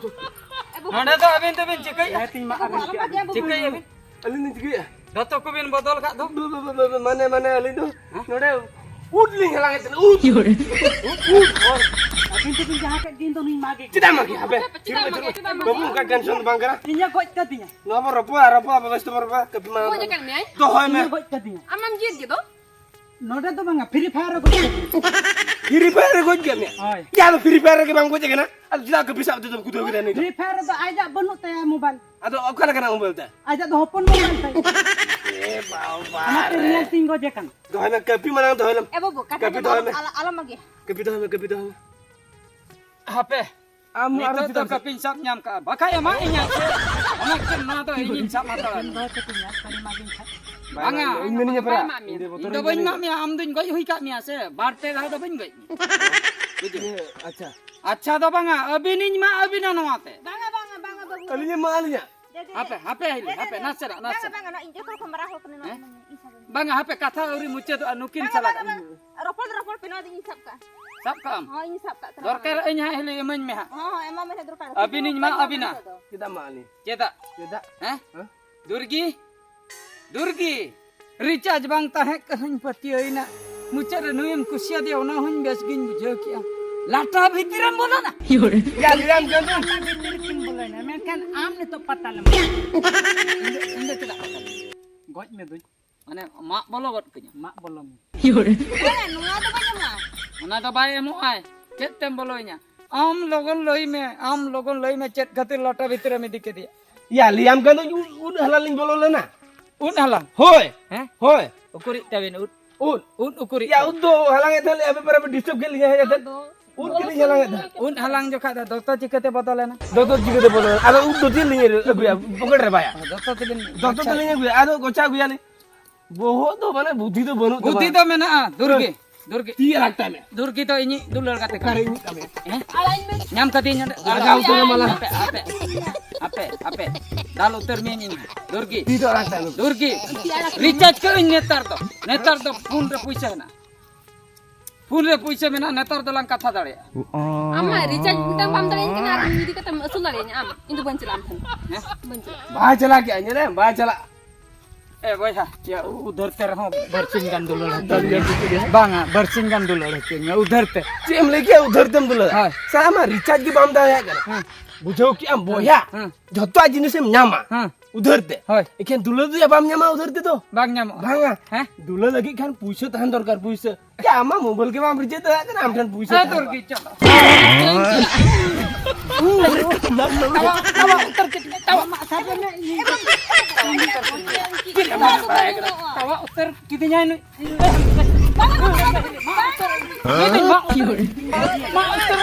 ᱱᱚᱰᱮ ᱫᱚ ᱟᱹᱵᱤᱱ ᱫᱚᱵᱤᱱ ᱪᱤᱠᱟᱹᱭᱮᱫᱼᱟ? ᱦᱮᱸ, ᱛᱤᱧ ᱢᱟᱜ ᱟᱹᱵᱤᱱ ᱪᱮᱫ ᱟᱹᱵᱤᱱ? ᱪᱤᱠᱟᱹᱭᱮᱫᱼᱟ ᱵᱤᱱ? ᱟᱹᱞᱤᱧ ᱞᱤᱧ ᱪᱤᱠᱟᱹᱭᱮᱫᱼᱟ? ᱫᱚᱛᱚ ᱠᱚᱵᱤᱱ ᱵᱚᱫᱚᱞ ᱠᱟᱜ ᱫᱚ? ᱵᱟ-, ᱵᱟ-, ᱵᱟ-, ᱵᱟ-, ᱢᱟᱱᱮ, ᱢᱟᱱᱮ ᱟᱹᱞᱤᱧ ᱫᱚ ᱦᱮᱸ? ᱱᱚᱰᱮ ᱩᱫ ᱞᱤᱧ ᱦᱟᱞᱟᱝ ᱮᱫ ᱛᱟᱦᱮᱱᱟ, ᱩᱫ᱾ ᱩᱫ, ᱩᱫ᱾ ᱟᱹᱵᱤᱱ ᱫᱚᱵᱤᱱ ᱡᱟᱦᱟᱸ ᱠᱮᱫ ᱜᱮ, ᱤᱧ ᱫᱚ ᱱᱩᱭ ᱢᱟᱜᱮ ᱜᱮ᱾ ᱪᱮᱫᱟᱜ ᱢᱟᱜᱮ? ᱦᱟᱯᱮ, ᱪᱮᱫᱟᱜ ᱢᱟᱜᱮ? ᱪᱮᱫᱟᱜ ᱵᱟᱹᱵᱩ, ᱢᱟᱜᱮ? ᱚᱱᱠᱟ tension ᱫᱚ ᱵᱟᱝ ᱠᱟᱱᱟ᱾ ᱤᱧᱮ ᱜᱚᱡ ᱠᱟᱫᱤᱧᱟ᱾ ᱱᱚᱣᱟ ᱵᱚᱱ ᱨᱚᱯᱚᱲᱟ, ᱨᱚᱯᱚᱲᱟ, ᱵᱮᱵᱚᱥᱛᱷᱟ ᱵᱚᱱ ᱨᱚᱯᱚᱲᱟ, ᱠᱟᱹᱯᱤ ᱢᱟ ᱜᱚᱡ ᱟᱠᱟᱫ ᱢᱮᱭᱟᱭ? ᱫᱚᱦᱚᱭ ᱢᱮ᱾ ᱤᱧᱮ ᱜᱚᱡ ᱠᱟᱫᱤᱧᱟ᱾ ᱟᱢ ᱢᱟᱢ ᱡᱤᱭᱮᱫ ᱜᱮ ᱫᱚ? ᱱᱚᱰᱮ ᱫᱚ ᱵᱟᱝᱟ, Free Fire ᱨᱮ ᱜᱚᱡ ᱠᱟᱫᱤᱧᱟ᱾ Free Fire ᱨᱮ ᱜᱚᱡ ᱠᱮᱫ ᱢᱮᱭᱟ? ᱦᱳᱭ᱾ ᱭᱟ, ᱟᱫᱚ Free Fire ᱨᱮᱜᱮ ᱵᱟᱝ ᱜᱚᱡ ᱠᱟᱱᱟ, ᱟᱫᱚ ᱪᱮᱫᱟᱜ ᱠᱟᱹᱯᱤ ᱥᱟᱵ ᱛᱮᱫᱚᱢ ᱠᱩᱫᱟᱹᱣ ᱠᱮᱫᱟ ᱱᱤᱛᱚᱜ? Free Fire ᱨᱮᱫᱚ ᱟᱡᱟᱜ ᱵᱟᱹᱱᱩᱜ ᱛᱟᱭᱟ mobile᱾ ᱟᱫᱚ ᱚᱠᱟ ᱞᱮᱠᱟᱱᱟᱜ mobile ᱛᱟᱭ? ᱟᱡᱟᱜ ᱫᱚ ᱦᱚᱯᱚᱱ mobile ᱛᱟᱭ᱾ ᱮ ᱵᱟᱵᱟ ᱚᱱᱟᱛᱮ ᱨᱮ᱾ Real ᱛᱤᱧ ᱜᱚᱡᱮ ᱠᱟᱱᱟ᱾ ᱫᱚᱦᱚᱭ ᱢᱮ, ᱠᱟᱹᱯᱤ ᱢᱟᱲᱟᱝ ᱫᱚᱦᱚᱭ ᱞᱮᱢ᱾ ᱮ ᱵᱟᱹᱵᱩ, ᱠᱟᱹᱴᱤᱡ ᱠᱟᱹᱯᱤ ᱫᱚ ᱫᱚᱦᱚᱭ ᱟᱞᱚᱢ, ᱢᱮ᱾ ᱟᱞᱚ-, ᱟᱞᱚᱢ ᱢᱟᱜᱮ᱾ ᱠᱟᱹᱯᱤ ᱫᱚᱦᱚᱭ ᱢᱮ, ᱠᱟᱹᱯᱤ ᱫᱚᱦᱚᱭ ᱢᱮ᱾ ᱦᱟᱯᱮ, ᱟᱢ ᱟᱨᱚ ᱱᱤᱛᱚᱜ ᱫᱚ ᱪᱮᱫᱟᱜ ᱮᱢ ᱠᱟᱹᱯᱤᱧ ᱥᱟᱵ ᱧᱟᱢ ᱠᱟᱜᱼᱟ, ᱵᱟᱠᱷᱟᱡ ᱮᱢᱟᱜ ᱤᱧᱟ᱾ ᱚᱱᱟ ᱪᱮᱫ, ᱱᱚᱣᱟ ᱫᱚ ᱤᱧᱤᱧ ᱥᱟᱵ ᱦᱟᱛᱟᱲᱟ᱾ ᱵᱟᱝᱟ, ᱤᱧ ᱢᱮᱱᱟᱹᱧᱟ ᱯᱮᱨᱟ᱾ ᱤᱧ ᱫᱚ ᱵᱟᱹᱧ ᱮᱢᱟᱜ ᱢᱮᱭᱟ, ᱟᱢ ᱫᱩᱧ ᱜᱚᱡ ᱦᱩᱭ ᱠᱟᱜ ᱢᱮᱭᱟ ᱥᱮ, ᱵᱟᱨ ᱯᱮ ᱫᱷᱟᱣ ᱫᱚ ᱵᱟᱹᱧ ᱜᱚᱡ ᱢᱮᱭᱟ᱾ ᱵᱩᱡᱷᱟᱹᱣ? ᱤᱭᱟᱹ, ᱟᱪᱪᱷᱟ᱾ ᱟᱪᱪᱷᱟ ᱫᱚ ᱵᱟᱝᱟ, ᱟᱹᱵᱤᱱᱤᱧ ᱮᱢᱟ ᱟᱹᱵᱤᱱᱟ ᱱᱚᱣᱟ ᱛᱮ᱾ ᱵᱟᱝᱟ, ᱵᱟᱝᱟ, ᱵᱟᱝᱟ, ᱵᱟᱹᱵᱩ᱾ ᱟᱹᱞᱤᱧ ᱮᱢᱟ ᱟᱹᱞᱤᱧᱟ᱾ ᱫᱮ, ᱫᱮ, ᱦᱟᱯᱮ, ᱫᱮ᱾ ᱦᱟᱯᱮ, ᱦᱤᱞᱤ, ᱫᱮ, ᱫᱮ, ᱦᱟᱯᱮ, ᱫᱮ᱾ ᱱᱟᱥᱮᱱᱟᱜ, ᱵᱟᱝᱟ, ᱱᱟᱥᱮᱱᱟᱜ᱾ ᱵᱟᱝᱟ, ᱱᱚᱣᱟ ᱤᱧ ᱡᱚᱛᱚ ᱠᱷᱚᱱ ᱢᱟᱨᱟᱝ ᱦᱚᱲ ᱠᱟᱹᱱᱟᱹᱧ, ᱱᱚᱣᱟ ᱦᱮᱸ? ᱤᱧ ᱥᱟᱵ ᱟᱹᱧ᱾ ᱵᱟᱝᱟ, ᱦᱟᱯᱮ, ᱠᱟᱛᱷᱟ ᱟᱹᱣᱨᱤ ᱢᱩᱪᱟᱹᱫᱚᱜᱼᱟ, ᱱᱩᱠᱤᱱ ᱵᱟᱝᱟ, ᱥᱟᱞᱟᱜ᱾ ᱵᱟᱝᱟ, ᱵᱟᱝᱟ᱾ ᱨᱚᱯᱚᱲ, ᱨᱚᱯᱚᱲ ᱯᱮ, ᱱᱚᱣᱟ ᱫᱚ ᱤᱧ ᱥᱟᱵ ᱠᱟᱜᱼᱟ᱾ ᱥᱟᱵ ᱠᱟᱜᱼᱟᱢ? ᱦᱚᱸ, ᱤᱧ ᱥᱟᱵ ᱠᱟᱜ ᱛᱟᱞᱟᱝᱟ᱾ ᱫᱚᱨᱠᱟᱨ ᱟᱹᱧ ᱦᱟᱸᱜ, ᱦᱤᱞᱤ, ᱤᱢᱟᱹᱧ ᱢᱮ ᱦᱟᱸᱜ᱾ ᱦᱚᱸ, ᱦᱚᱸ, ᱮᱢᱟᱢᱟᱹᱧ ᱦᱟᱸᱜ, ᱫᱚᱨᱠᱟᱨ᱾ ᱟᱹᱵᱤᱱᱤᱧ ᱮᱢᱟ ᱟᱹᱵᱤᱱᱟ᱾ ᱪᱮᱫᱟᱜ ᱮᱢᱟ ᱟᱹᱞᱤᱧ? ᱪᱮᱫᱟᱜ? ᱪᱮᱫᱟᱜ? ᱦᱮᱸ? ᱦᱮᱸ? ᱫᱩᱨᱜᱤ, ᱫᱩᱨᱜᱤ, recharge ᱵᱟᱝ ᱛᱟᱦᱮᱸ ᱠᱟᱱᱟᱧ ᱯᱟᱹᱛᱭᱟᱹᱣᱮᱱᱟ᱾ ᱢᱩᱪᱟᱹᱫ ᱨᱮ ᱱᱩᱭᱮᱢ ᱠᱩᱥᱤᱭᱟᱫᱮᱭᱟ, ᱚᱱᱟ ᱦᱚᱸᱧ ᱵᱮᱥ ᱜᱤᱧ ᱵᱩᱡᱷᱟᱹᱣ ᱠᱮᱜᱼᱟ᱾ ᱞᱟᱴᱟ ᱵᱷᱤᱛᱤᱨᱮᱢ ᱵᱚᱞᱚᱱᱟ᱾ ᱭᱟ, ᱞᱟᱹᱭᱟᱢ ᱠᱟᱱ ᱫᱚ᱾ ᱞᱟᱴᱟ ᱵᱷᱤᱛᱤᱨ ᱨᱮᱠᱤᱱ ᱵᱚᱞᱚᱭᱮᱱᱟ, ᱢᱮᱱᱠᱷᱟᱱ ᱟᱢ ᱱᱤᱛᱚᱜ ᱯᱟᱛᱟᱞᱮᱢ᱾ ᱤᱧ ᱫᱚ, ᱤᱧ ᱫᱚ ᱪᱮᱫᱟᱜ ᱯᱟᱛᱟᱞᱮᱢ? ᱜᱚᱡ ᱢᱮ ᱫᱩᱧ᱾ ᱢᱟᱱᱮ ᱢᱟᱜ ᱵᱚᱞᱚ ᱜᱚᱫ ᱠᱟᱹᱧᱟ᱾ ᱢᱟᱜ ᱵᱚᱞᱚ ᱢᱮ᱾ ᱦᱮᱸ, ᱱᱚᱣᱟ ᱫᱚ ᱵᱟᱭ ᱮᱢᱚᱜᱼᱟ᱾ ᱚᱱᱟ ᱫᱚ ᱵᱟᱭ ᱮᱢᱚᱜᱼᱟᱭ᱾ ᱪᱮᱫ ᱛᱮᱢ ᱵᱚᱞᱚᱭᱤᱧᱟ? ᱟᱢ ᱞᱚᱜᱚᱱ ᱞᱟᱹᱭ ᱢᱮ, ᱟᱢ ᱞᱚᱜᱚᱱ ᱞᱟᱹᱭ ᱢᱮ, ᱪᱮᱫ ᱠᱷᱟᱹᱛᱤᱨ ᱞᱟᱴᱟ ᱵᱷᱤᱛᱤᱨ ᱨᱮᱢ ᱤᱫᱤ ᱠᱮᱫᱮᱭᱟ? ᱭᱟ, ᱞᱟᱹᱭᱟᱢ ᱠᱟᱱ ᱫᱚᱧ, ᱩᱫ, ᱩᱫ ᱦᱟᱞᱟᱝ ᱞᱤᱧ ᱵᱚᱞᱚ ᱞᱮᱱᱟ᱾ ᱩᱫ ᱦᱟᱞᱟᱝ? ᱦᱳᱭ᱾ ᱦᱮᱸ? ᱦᱳᱭ᱾ ᱩᱠᱩᱨᱤᱡ ᱛᱟᱵᱤᱱ ᱩᱫ? ᱩᱫ᱾ ᱩᱫ ᱩᱠᱩᱨᱤᱡ ᱭᱟ, ᱛᱟᱵᱤᱱ? ᱩᱫ ᱫᱚ ᱦᱟᱞᱟᱝ ᱮᱫ ᱛᱟᱦᱮᱸᱫ, ᱟᱯᱮ ᱯᱟᱨᱟ ᱯᱮ disturb ᱠᱮᱫ ᱞᱤᱧᱟ ᱦᱮᱡ ᱠᱟᱛᱮ᱾ ᱩᱫ ᱜᱮᱞᱤᱧ ᱦᱟᱞᱟᱝ ᱮᱫ ᱛᱟᱦᱮᱸᱫ᱾ ᱩᱫ ᱦᱟᱞᱟᱝ ᱡᱚᱠᱷᱟᱡ ᱫᱚ ᱫᱚᱛᱚ ᱪᱤᱠᱟᱹᱛᱮ ᱵᱚᱫᱚᱞᱮᱱᱟ? ᱫᱚᱛᱚ ᱪᱤᱠᱟᱹᱛᱮ ᱵᱚᱫᱚᱞᱮᱱᱟ? ᱟᱫᱚ ᱩᱫ ᱫᱚ ᱪᱮᱫ ᱞᱤᱧ ᱟᱹᱜᱩᱭᱟ? ᱯᱚᱠᱮᱴ ᱨᱮ ᱵᱟᱭᱟ᱾ ᱫᱚᱛᱚ ᱛᱮᱵᱤᱱ ᱫᱚᱛᱚ ᱜᱚᱪᱷᱟ ᱛᱮᱞᱤᱧ ᱟᱹᱜᱩᱭᱟ, ᱟᱫᱚ ᱜᱚᱪᱷᱟ ᱟᱹᱜᱩᱭᱟᱞᱤᱧ᱾ ᱵᱚᱦᱚᱜ ᱫᱚ ᱢᱟᱱᱮ ᱵᱩᱫᱷᱤ ᱫᱚ ᱵᱟᱹᱱᱩᱜ ᱛᱟᱢᱟ᱾ ᱵᱩᱫᱷᱤ ᱫᱚ ᱢᱮᱱᱟᱜᱼᱟ, ᱫᱩᱨᱜᱤ, ᱦᱮᱸ᱾ ᱫᱩᱨᱜᱤ᱾ ᱛᱤ ᱟᱲᱟᱜ ᱛᱟᱭ ᱢᱮ᱾ ᱫᱩᱨᱜᱤ ᱫᱚ ᱤᱧᱤᱡ ᱫᱩᱞᱟᱹᱲ ᱜᱟᱛᱮ ᱠᱟᱱᱟᱭ᱾ ᱚᱠᱟᱨᱮ ᱤᱧᱤᱡ ᱠᱟᱹᱢᱤᱭᱟ? ᱦᱮᱸ? ᱧᱟᱢ ᱠᱟᱫᱤᱭᱟᱹᱧ ᱱᱚᱰᱮ᱾ ᱞᱟᱜᱟᱣ ᱩᱛᱟᱹᱨ ᱟᱢᱟᱞᱟ᱾ ᱦᱟᱯᱮ, ᱦᱟᱯᱮ, ᱦᱟᱯᱮ, ᱦᱟᱯᱮ᱾ ᱫᱟᱞ ᱩᱛᱟᱹᱨ ᱢᱤᱭᱟᱹᱧ ᱤᱧ᱾ ᱫᱩᱨᱜᱤ᱾ ᱛᱤ ᱫᱚ ᱟᱲᱟᱜ ᱛᱟᱭ ᱢᱮ᱾ ᱫᱩᱨᱜᱤ᱾ ᱛᱤ ᱟᱲᱟᱜ ᱛᱟᱭ ᱢᱮ᱾ Recharge ᱠᱟᱜ ᱟᱹᱧ ᱱᱮᱛᱟᱨ ᱫᱚ᱾ ᱱᱮᱛᱟᱨ ᱫᱚ ᱯᱷᱳᱱ ᱨᱮ ᱯᱩᱭᱥᱟᱹ ᱦᱮᱱᱟᱜᱼᱟ᱾ ᱯᱷᱳᱱ ᱨᱮ ᱯᱩᱭᱥᱟᱹ ᱢᱮᱱᱟᱜᱼᱟ, ᱱᱮᱛᱟᱨ ᱫᱚᱞᱟᱝ ᱠᱟᱛᱷᱟ ᱫᱟᱲᱮᱭᱟᱜᱼᱟ᱾ ᱟᱢ ᱢᱟ recharge ᱢᱤᱫᱴᱟᱝ ᱵᱟᱢ ᱫᱟᱲᱮᱭᱟᱹᱧ ᱠᱟᱱᱟ, ᱟᱨ ᱤᱧ ᱤᱫᱤ ᱠᱟᱛᱮᱢ ᱟᱹᱥᱩᱞ ᱫᱟᱲᱮᱭᱟᱹᱧᱟ ᱟᱢ? ᱤᱧ ᱫᱚ ᱵᱟᱹᱧ ᱪᱟᱞᱟᱜᱼᱟ ᱟᱢ ᱴᱷᱮᱱ᱾ ᱦᱮᱸ? ᱵᱟᱹᱧ ᱪᱟᱞᱟᱜᱼᱟ᱾ ᱵᱟᱭ ᱪᱟᱞᱟᱜ ᱜᱮᱭᱟ, ᱧᱮᱞᱮ ᱵᱟᱭ ᱪᱟᱞᱟᱜ᱾ ᱮ ᱵᱚᱭᱦᱟ, ᱭᱟ, ᱩᱫᱷᱟᱹᱨ ᱛᱮ ᱨᱮᱦᱚᱸ ᱵᱟᱨᱥᱤᱧ ᱜᱟᱱ ᱫᱩᱞᱟᱹᱲ ᱦᱚᱪᱚᱧ ᱢᱮ᱾ ᱵᱟᱝᱟ, ᱵᱟᱨᱥᱤᱧ ᱜᱟᱱ ᱫᱩᱞᱟᱹᱲ ᱦᱚᱪᱚᱧ ᱢᱮ, ᱩᱫᱷᱟᱹᱨ ᱛᱮ᱾ ᱪᱮᱫ ᱮᱢ ᱞᱟᱹᱭ ᱠᱮᱜᱼᱟ, ᱩᱫᱷᱟᱹᱨ ᱛᱮᱢ ᱫᱩᱞᱟᱹᱲᱟ? ᱦᱳᱭ᱾ ᱥᱟ ᱟᱢᱟᱜ recharge ᱜᱮ ᱵᱟᱢ ᱫᱟᱲᱮᱭᱟᱜ ᱠᱟᱱᱟ᱾ ᱦᱮᱸ᱾ ᱵᱩᱡᱷᱟᱹᱣ ᱠᱮᱜᱼᱟᱢ ᱵᱚᱭᱦᱟ? ᱦᱮᱸ᱾ ᱡᱷᱚᱛᱚᱣᱟᱜ ᱡᱤᱱᱤᱥᱮᱢ ᱧᱟᱢᱟ᱾ ᱦᱮᱸ᱾ ᱩᱫᱷᱟᱹᱨ ᱛᱮ᱾ ᱦᱳᱭ᱾ ᱮᱠᱷᱮᱱ ᱫᱩᱞᱟᱹᱲ ᱫᱚ ᱭᱟ ᱵᱟᱢ ᱧᱟᱢᱟ ᱩᱫᱷᱟᱹᱨ ᱛᱮᱫᱚ᱾ ᱵᱟᱝ ᱧᱟᱢᱚᱜᱼᱟ᱾ ᱵᱟᱝᱟ᱾ ᱦᱮᱸ? ᱫᱩᱞᱟᱹᱲ ᱞᱟᱹᱜᱤᱫ ᱠᱷᱟᱱ ᱯᱩᱭᱥᱟᱹ ᱛᱟᱦᱮᱱ ᱫᱚᱨᱠᱟᱨ, ᱯᱩᱭᱥᱟᱹ᱾ ᱭᱟ, ᱟᱢᱟᱜ mobile ᱜᱮ ᱵᱟᱢ recharge ᱫᱟᱲᱮᱭᱟᱜ ᱠᱟᱱᱟ, ᱟᱢ ᱴᱷᱮᱱ ᱯᱩᱭᱥᱟᱹ ᱦᱮᱸ, ᱛᱟᱦᱮᱱ ᱫᱩᱨᱜᱤ, ᱪᱚᱞᱚ᱾ ᱛᱟᱣᱟ, ᱛᱟᱣᱟ, ᱩᱛᱟᱹᱨ ᱠᱮᱫ ᱢᱮ, ᱛᱟᱣᱟ᱾ ᱛᱟᱣᱟ ᱩᱛᱟᱹᱨ ᱠᱤᱫᱤᱧᱟᱭ ᱱᱩᱭ᱾ ᱢᱟ ᱩᱛᱟᱹᱨ᱾ ᱢᱟ ᱩᱛᱟᱹᱨ᱾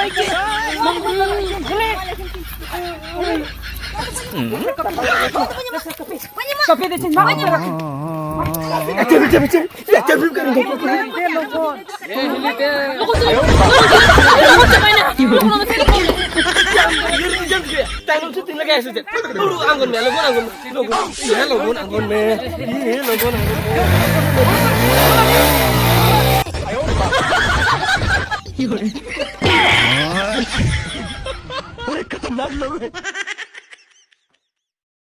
ᱪᱟᱹᱵᱤ ᱫᱮ ᱪᱮᱫ ᱢᱟ ᱩᱛᱟᱹᱨ ᱟᱠᱟᱱ᱾ ᱪᱟᱹᱵᱤ, ᱪᱟᱹᱵᱤ, ᱪᱟᱹᱵᱤ᱾ ᱭᱟ, ᱪᱟᱹᱵᱤ ᱠᱟᱹᱨᱤ ᱫᱚ᱾ ᱛᱟᱭᱱᱚᱢ ᱥᱮᱫ ᱛᱤᱸᱜᱩ ᱞᱟᱜᱟᱭ ᱥᱮ ᱪᱮᱫ? ᱩᱰᱩᱠ ᱟᱬᱜᱚᱱ ᱢᱮ, ᱞᱚᱜᱚᱱ ᱟᱬᱜᱚᱱ ᱢᱮ᱾ ᱞᱚᱜᱚᱱ, ᱦᱮᱸ, ᱞᱚᱜᱚᱱ ᱟᱬᱜᱚᱱ ᱢᱮ᱾ ᱦᱮᱸ, ᱞᱚᱜᱚᱱ ᱟᱬᱜᱚᱱ ᱢᱮ᱾